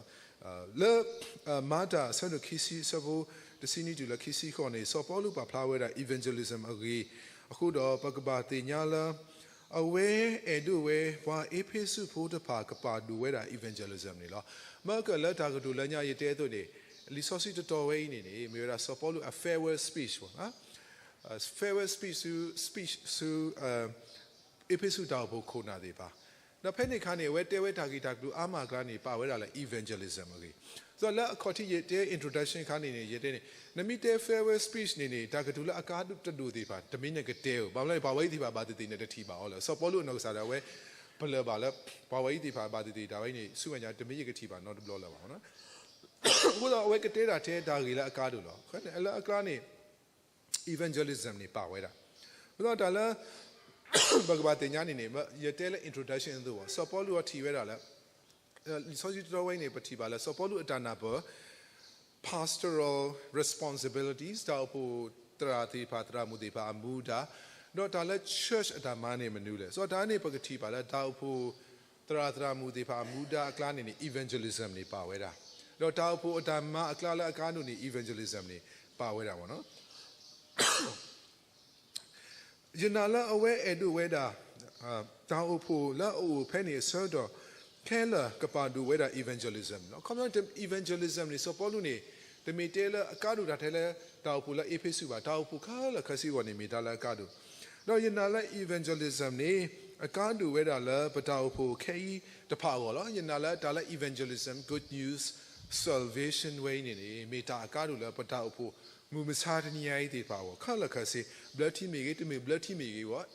လၢမၤတၢ်အဆၢဒိၣ်ခံဆံအဆၢဖိတဆံနွံတုၤလၢခံဆံဃိးန့ၣ် စီၤပီလူးပာ်ဖျါဝဲဒၣ် evangelism အဂ့ၢ်, အဃိဒီးပကဘၣ်သ့ၣ်ညါလၢ အဝဲအဲၣ်ဒိးဝဲ ပှၤအ့းဖ့းစူးဖိတဖၣ်ကပာ်ဒိၣ်ဝဲဒၣ် evangelism န့ၣ်လီၤ. မ့ၢ်ကလၢတၢ်ကတိၤလၢညါယတဲအသိးန့ၣ် လံာ်စီဆှံတတီၤဝဲအံၤန့ၣ်န့ၣ် မ့ၢ်ဝဲဒၣ်စီၤပီလူးအ farewell speech လီၤ. farewell speech ဆူ speech ဆူ အ့းဖ့းစူးတၢ်အိၣ်ဖှိၣ်ခိၣ်နၢ်သ့ၣ်တဖၣ် ဒီးဖဲန့ၣ်အခါန့ၣ် အဝဲတဲဝဲတၢ်ဂ့ၢ်တၢ်ကျိၤအါမးအကျါန့ၣ် ပာ်ဝဲဒၣ်လၢ evangelism အဂ့ၢ်. ဒီးလၢအခီၣ်ထံးယတဲ introduction အခါန့ၣ်န့ၣ် ယတဲန့ၣ် နမ့ၢ်တဲ farewell speech န့ၣ်န့ၣ် တၢ်ကတိၤလၢအကါဒိၣ်တဒိၣ်သ့ၣ်တဖၣ် တမ့ၢ်နကတဲဧိၤ, ဘၣ်မနုၤလဲၣ် ပှၤဝဲအံၤသ့ၣ်တဖၣ်ဘၣ်သ့ၣ်သ့ၣ်နတထံၣ်ဘၣ်အီၤလၢၤ. စီၤပီလူးအနီၢ်ကစၢ်ဒၣ်ဝဲ ပလၢၢ်ဘၣ်လၢ ပှၤဝဲအံၤသ့ၣ်တဖၣ်ဘၣ်သ့ၣ်သ့ၣ် တၢ်ဝဲအံၤန့ၣ် ဆူမဲာ်ညါ တမ့ၢ်ယကထံၣ်ဘၣ်နီတဘျီလၢၤဘၣ်. အဃိဒီးအဝဲကတဲတၢ်ထဲတၢ်ဂ့ၢ်လၢအကါဒိၣ်လီၤ. လၢအကျါန့ၣ် evangelism န့ၣ် ပာ်ဝဲဒၣ်. အဃိဒီးတၢ်လၢ ပကဘၣ်သ့ၣ်ညါန့ၣ်န့ၣ် ယတဲလၢ introduction အသိးဘၣ်. စီၤပီလူးအထံၣ်ဝဲဒၣ်လၢ လံာ်စီဆှံတတီဝဲအံၤန့ၣ် ပထံၣ်ဘၣ်လၢ စီၤပီလူးအတၢ်နၢ်ပၢၢ် pastoral responsibilities တၢ်အိၣ်ဖှိၣ်သရၣ်သ့ၣ်တဖၣ် သရၣ်မုၣ်သ့ၣ်တဖၣ်အမူဒါ, ဒီးတၢ်လၢ church အတၢ်မၤန့ၣ်မနုၤလဲၣ်. စီၤတၢ်န့ၣ် ပကထံၣ်ဘၣ်လၢ တၢ်အိၣ်ဖှိၣ်သရၣ်သရၣ်မုၣ်သ့ၣ်တဖၣ်အမူဒါအကျါန့ၣ်န့ၣ် evangelism န့ၣ် ပာ်ဝဲဒၣ်. ဒီးတၢ်အိၣ်ဖှိၣ်အတၢ်မၤအကျါလၢအကါဒိၣ်န့ၣ် evangelism န့ၣ် ပာ်ဝဲဒၣ်မ့ၢ်နီၤ. ယနာ်လၢအဝဲအဲၣ်ဒိးဝဲဒၣ် တၢ်အိၣ်ဖှိၣ်လၢအအိၣ်ဖဲန့ၣ်အဆၢကတီၢ် ခဲလၢာ်ကပာ်ဒိၣ်ဝဲဒၣ် evangelism လီၤ. ခီပညီ evangelism န့ၣ် စီၤပီလူးန့ၣ် တမ့ၢ်တဲလၢအကါဒိၣ်တၢ်ထဲလၢ တၢ်အိၣ်ဖှိၣ်လၢအ့းဖ့းစူးဘၣ်, တၢ်အိၣ်ဖှိၣ်ခဲလၢာ်ခဲဆ့အဂီၢ်န့ၣ် မ့ၢ်တၢ်လၢအကါဒိၣ်. ဒီးယနာ်လၢ evangelism န့ၣ် အကါဒိၣ်ဝဲဒၣ်လၢပတၢ်အိၣ်ဖှိၣ်ခဲအံၤတဖၣ်အဂီၢ်လီၤ. ယနာ်လၢတၢ်လၢ evangelism, good news, salvation ဝဲအံၤန့ၣ်န့ၣ် မ့ၢ်တၢ်အကါဒိၣ်လၢပတၢ်အိၣ်ဖှိၣ် မုၢ်မဆါတနံၤညါအံၤသ့ၣ်တဖၣ်အဂီၢ် ခဲလၢာ်ခဲဆ့, ဘျၢထံမ့ၢ်ဂ့ၤ, တမ့ၢ်ဘျၢထံမ့ၢ်ဂ့ၤအဂီၢ်,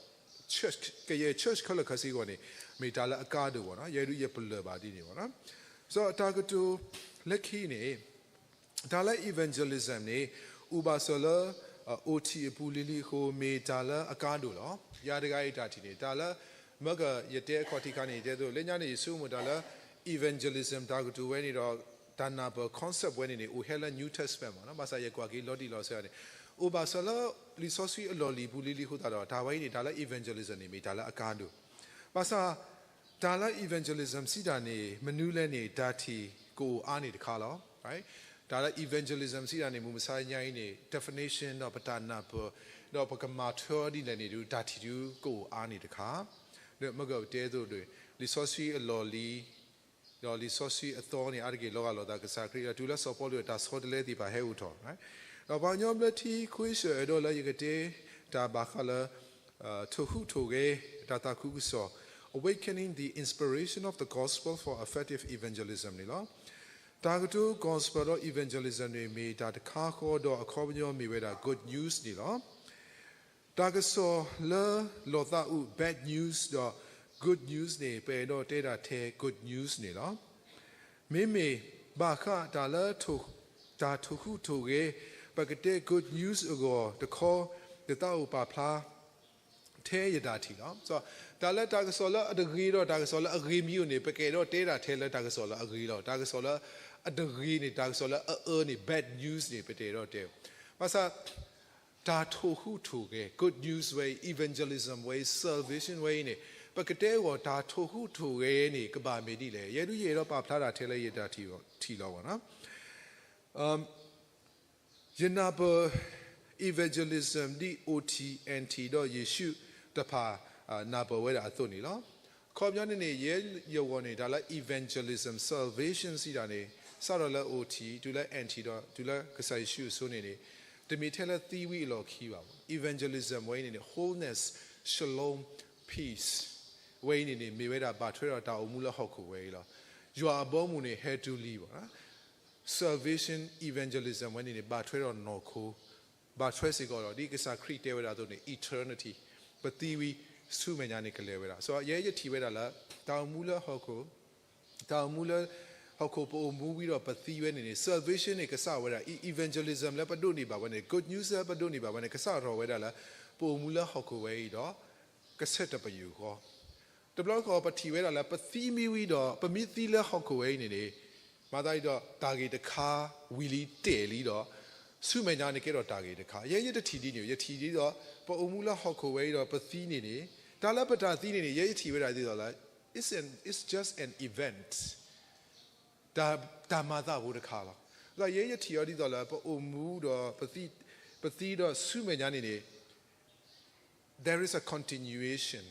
church ကယဲၢ် church ခဲလၢာ်ခဲဆ့အဂီၢ်န့ၣ် မ့ၢ်တၢ်လၢအကါဒိၣ်ဘၣ်နီၤ, ယဲဒုးယပလၢၢ်ဘၣ်ဒ်န့ၣ်ဘၣ်နီၤ. ဒီးတၢ်ကတိၤလၢခံန့ၣ် တၢ်လၢ evangelism န့ၣ် အိၣ်ဘၣ်စၢၤလၢ OT အပူၤလံၤလံၤအဃိ မ့ၢ်တၢ်လၢအကါဒိၣ်လီၤ. ယၤတဂၤအံၤတၢ်ထံၣ်န့ၣ် တၢ်လၢ မ့ၢ်က ယတဲအခီၣ်ထံးခါန့ၣ် ယတဲသိး လၢညါန့ၣ် ယဆိကမိၣ်တၢ်လၢ evangelism တၢ်ကတိၤဝဲန့ၣ်ဒီး တၢ်နၢ်ပၢၢ် concept ဝဲန့ၣ်န့ၣ် အိၣ်ဟဲလၢ New Testament မ့ၢ်နီၤ, ဘၣ်ဆၣ်ယကွၢ်က့ၤလီၤတံၢ်လီၤဆဲးန့ၣ် အိၣ်ဘၣ်စၢၤလၢ လံာ်စီဆှံအလီၢ်လံၤပူၤလံၤလံၤအဃိသတးဒီး တၢ်ဝဲအံၤန့ၣ် တၢ်လၢ evangelism န့ၣ် မ့ၢ်တၢ်လၢအကါဒိၣ်. ဘၣ်ဆၣ် တၢ်လၢ evangelism စံးတၢ်န့ၣ် မနုၤလဲၣ်န့ၣ် တၢ်ထံၣ်ကအိၣ်အါန့ၣ်တခါလီၤ. တၢ်လၢ evangelism စံးတၢ်န့ၣ် မုၢ်မဆါညါအံၤန့ၣ် definition ဒီးပတၢ်နၢ်ပၢၢ် ဒီးပကမၤထွဲအီၤဒ်လဲၣ်န့ၣ်ဒုး တၢ်ထံၣ်ဒုးကအိၣ်အါန့ၣ်တခါ, ဒီးမ့ၢ်ကတဲသိးဒီး လံာ်စီဆှံအလီၢ်လံၤ ဒီးလံာ်စီဆှံအသီန့ၣ် အါတက့ၢ်လီၤဂာ်လိာ်သးကစၢ်ခရံာ် ဒီးတုၤလၢစီၤပီလူးအတၢ်ဆီတလဲသ့ၣ်တဖၣ်ဟဲအိၣ်ထီၣ်, ဒီးပှၤကညီဘျၢထံခွ့ဆၢၣ်အဲၣ်ဒိးလၢယကတဲတၢ်ဘၣ်ဃးလၢ ထိၣ်ဟူးထိၣ်ဂဲၤ တၢ်သးခုကစီၣ် Awakening the Inspiration of the Gospel for Effective Evangelism န့ၣ်လီၤ. တၢ်ကတိၤ gospel ဒီး evangelism န့ၣ် မ့ၢ်တၢ်တခါဃီဒီးအခီပညီမ့ၢ်ဝဲဒၣ် good news န့ၣ်လီၤ. တၢ်ကစီၣ်လၢလီၤသးအုး bad news ဒီး good news န့ၣ် ပအဲၣ်ဒိးတဲဒၣ်ထဲ good news န့ၣ်လီၤ. မ့မ့ၢ်ဘၣ်ဃးတၢ်လၢ တၢ်ထိၣ်ဟူးထိၣ်ဂဲၤ ပကတဲ good news အဂီၢ်တခီ ယသးအိၣ်ပာ်ဖျါ ထဲယတၢ်ထံၣ်လီၤ. တၢ်လၢတၢ်ကစီၣ်လၢအတဂ့ၤဒီးတၢ်ကစီၣ်လၢအဂ့ၤမ့ၢ်အိၣ်န့ၣ် ပကအဲၣ်ဒိးတဲဒၣ်ထဲလၢတၢ်ကစီၣ်လၢအဂ့ၤလီၤ. တၢ်ကစီၣ်လၢအတဂ့ၤန့ၣ် တၢ်ကစီၣ်လၢအအၢန့ၣ် bad news န့ၣ် ပတအဲၣ်ဒိးတဲ. ဘၣ်ဆၣ် တၢ်ထိၣ်ဟူးထိၣ်ဂဲၤ good news ဝဲအံၤ evangelism ဝဲအံၤ salvation ဝဲအံၤန့ၣ် ပကတဲအဂီၢ် တၢ်ထိၣ်ဟူးထိၣ်ဂဲၤန့ၣ် ကဘၣ်မ့ၢ်ဒ်လဲၣ်. ယဲဒုးယအဲၣ်ဒိးပာ်ဖျါတၢ်ထဲလၢယတၢ်ထံၣ်လီၤဘၣ်နီၤ. ယနၢ်ပၢၢ် evangelism ဒ် OT, NT ဒီးယ့ၣ်ၡူးတဖၣ် နၢ်ပၢၢ်ဝဲဒၣ်အသိးန့ၣ်လီၤ. အခီပညီန့ၣ်န့ၣ် ယဲယဂီၢ်န့ၣ် တၢ်လၢ evangelism, salvation စံးတၢ်န့ၣ် စးထီၣ်လၢ OT တုၤလၢ NT ဒီးတုၤလၢကစၢ်ယ့ၣ်ၡူးအစိၤန့ၣ်န့ၣ် တမ့ၢ်ထဲလၢသံဝံၤအလီၢ်ခံဘၣ်. evangelism ဝဲအံၤန့ၣ်န့ၣ် wholeness, shalom, peace ဝဲအံၤန့ၣ်န့ၣ် မ့ၢ်ဝဲဒၣ်ဘၣ်ထွဲဒီးတၢ်အိၣ်မူလၢဟီၣ်ခိၣ်ဝဲအံၤလီၤ. ယွၤအဘီအမုၢ်န့ၣ် ဟဲတုၤလံဘၣ် salvation evangelism ဝဲန့ၣ်န့ၣ် ဘၣ်ထွဲဒီးနီၢ်ခိ, ဘၣ်ထွဲစ့ၢ်ကီးဒီး ဒ်ကစၢ်ခရံာ်တဲဝဲဒၣ်အသိးန့ၣ် eternity, ပသံဝံၤဆူမဲာ်ညါန့ၣ်ကလဲၤဝဲဒၣ်. စီၤယဲယထံၣ်ဝဲဒၣ်လၢ တၢ်အိၣ်မူလၢဟီၣ်ခိၣ်, တၢ်အိၣ်မူလၢဟီၣ်ခိၣ်ပအိၣ်မူဝံၤဒီးပသံဝဲန့ၣ်န့ၣ် salvation န့ၣ် ကစၢ်ဝဲဒၣ် evangelism လၢပဒိးန့ၢ်ဘၣ်ဝဲန့ၣ် good news လၢပဒိးန့ၢ်ဘၣ်ဝဲန့ၣ် ကစၢ်ထီၣ်ဝဲဒၣ်လၢ ပအိၣ်မူလၢဟီၣ်ခိၣ်ဝဲအံၤဒီး ကဆဲးတပယူာ်ဃီ တဘျီဃီပထံၣ်ဝဲဒၣ်လၢ ပသံမ့ၢ်ဝံၤဒီး ပမ့ၢ်သံလၢဟီၣ်ခိၣ်ဝဲအံၤန့ၣ်န့ၣ် မၤသးဒ်ဒီး တၢ်ဂ့ၢ်တခါဝံၤလံတဲာ်လံဒီး ဆူမဲာ်ညါန့ၣ်ကဲထီၣ်တၢ်ဂ့ၢ်တခါ. ယဲယတထံၣ်ဒ်န့ၣ် ယထံၣ်ဒ်သိး ပအိၣ်မူလၢဟီၣ်ခိၣ်ဝဲအံၤဒီးပသံန့ၣ်န့ၣ် တၢ်လၢပတၢ်သံန့ၣ်န့ၣ် ယဲယထံၣ်ဝဲဒၣ်ဒ်သိးလၢ it's an, it's just an event. တၢ်, တၢ်မၤသးဖိတခါလီၤ. ဒီးယဲယထံၣ်အီၤဒ်သိးလၢ ပအိၣ်မူဒီး ပသံ, ပသံဒီးဆူမဲာ်ညါန့ၣ်န့ၣ် there is a continuation,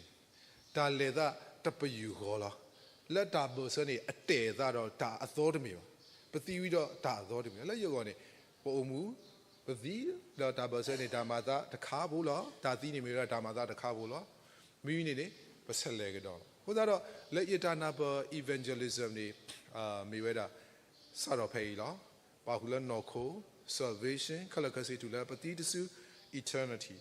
တၢ်လဲၤသးတပယူာ်ဃီလီၤ. လၢတၢ်ဘၢၣ်စၢၤန့ၣ် အတဲာ်သးဒီးတၢ်အသီတမ့ၢ်ဘၣ်. ပသံဝံၤဒီးတၢ်အသီတမ့ၢ်ဘၣ်. လၢယဂီၢ်န့ၣ် ပအိၣ်မူ, ပသံ, ဒီးတၢ်ဘၢၣ်စၢၤန့ၣ် တၢ်မၤသးတခါဖိလီၤ. တၢ်သံန့ၣ်မ့ၢ်ဝဲဒၣ်တၢ်မၤသးတခါဖိလီၤ. မ့ၢ်ဝံၤန့ၣ်န့ၣ် ပဆဲးလဲၤကဒီးလီၤ. အဃိသတးဒီး လၢယတၢ်နၢ်ပၢၢ် evangelism န့ၣ် မ့ၢ်ဝဲဒၣ် စးထီၣ်ဖဲအံၤလီၤ. ပာ်ဃုာ်လၢနီၢ်ခိ salvation ခဲလၢာ်ခဲဆ့တုၤလၢပသံတစု eternity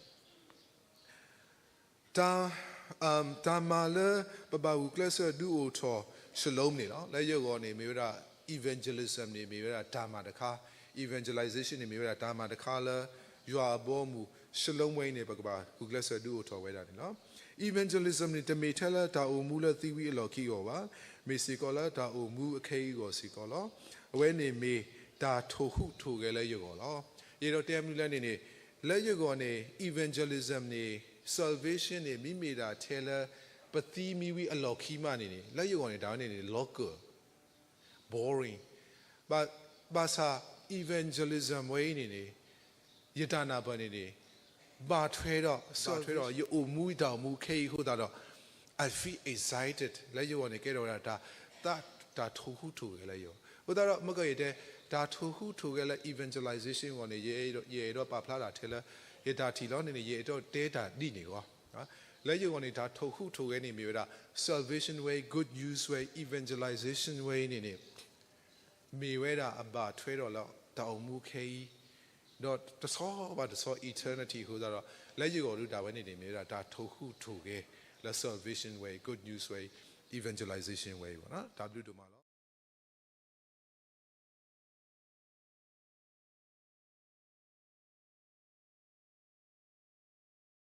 တၢ်မၤလၢပဘၣ်ဂုာ်ကျဲးစၢးဒုးအိၣ်ထီၣ် shalom န့ၣ်လီၤ. လၢယဂီၢ်န့ၣ် မ့ၢ်ဝဲဒၣ် evangelism န့ၣ် မ့ၢ်ဝဲဒၣ်တၢ်မၤတခါ, evangelization န့ၣ် မ့ၢ်ဝဲဒၣ်တၢ်မၤတခါလၢ ယွၤအဘီအမုၢ် shalom ဝဲအံၤန့ၣ် ပကဘၣ်ဂုာ်ကျဲးစၢးဒုးအိၣ်ထီၣ်ဝဲဒၣ်န့ၣ်လီၤ. evangelism န့ၣ် တမ့ၢ်ထဲလၢတၢ်အိၣ်မူလၢသံဝံၤအလီၢ်ခံအဂီၢ်ဘၣ်, မ့ၢ်စ့ၢ်ကီးလၢတၢ်အိၣ်မူအခဲအံၤအဂီၢ်စ့ၢ်ကီးလီၤ. အဝဲန့ၣ်မ့ၢ်တၢ်ထိၣ်ဟူးထိၣ်ဂဲၤလၢယဂီၢ်လီၤ. ယအဲၣ်ဒိးတဲမနုၤလဲၣ်န့ၣ်န့ၣ် လၢယဂီၢ်န့ၣ် evangelism န့ၣ် salvation န့ၣ် မ့မ့ၢ်ဒၣ်ထဲလၢ ပသံမံဝံၤအလီၢ်ခံမးန့ၣ်န့ၣ် လၢယဂီၢ်န့ၣ် တၢ်ဝဲန့ၣ်န့ၣ် လီၤကၢၢ် boring ဘၣ်ဆၣ် evangelism ဝဲအံၤန့ၣ်န့ၣ် ယတၢ်နၢ်ပၢၢ်န့ၣ်န့ၣ် ဘၣ်ထွဲဒီး ဘၣ်ထွဲဒီးယအိၣ်မူတၢ်အိၣ်မူခဲအံၤအဃိသတးဒီး I feel excited လၢယဂီၢ်န့ၣ် ကဲထီၣ်ဝဲဒၣ်တၢ် တၢ်ထိၣ်ဟူးထိၣ်ဂဲၤလၢယဂီၢ်. အဃိသတးဒီး မ့ၢ်ကယဲၢ်တဲ တၢ်ထိၣ်ဟူးထိၣ်ဂဲၤလၢ evangelization အဂီၢ်န့ၣ် ယအဲၣ်ဒိးပာ်ဖျါတၢ်ထဲလၢ ယတၢ်ထံၣ်လီၤန့ၣ်န့ၣ် ယအဲၣ်ဒိးတဲတၢ်ဒ်န့ၣ်အဂီၢ် လၢယဂီၢ်န့ၣ် တၢ်ထိၣ်ဟူးထိၣ်ဂဲၤန့ၣ်မ့ၢ်ဝဲဒၣ် salvation ဝဲအံၤ good news ဝဲအံၤ evangelization ဝဲအံၤန့ၣ်န့ၣ် မ့ၢ်ဝဲဒၣ်အဘၣ်ထွဲဒီးလၢတၢ်အိၣ်မူခဲအံၤ ဒီးတဆီဘၣ်တဆီ eternity အဃိသတးဒီး လၢယဂီၢ်ဒုးတၢ်ဝဲန့ၣ်န့ၣ် မ့ၢ်ဝဲဒၣ်တၢ်ထိၣ်ဟူးထိၣ်ဂဲၤလၢ salvation ဝဲအံၤ good news ဝဲအံၤ evangelization ဝဲအံၤ တၢ်ဘျုးဒိၣ်မးလီၤ.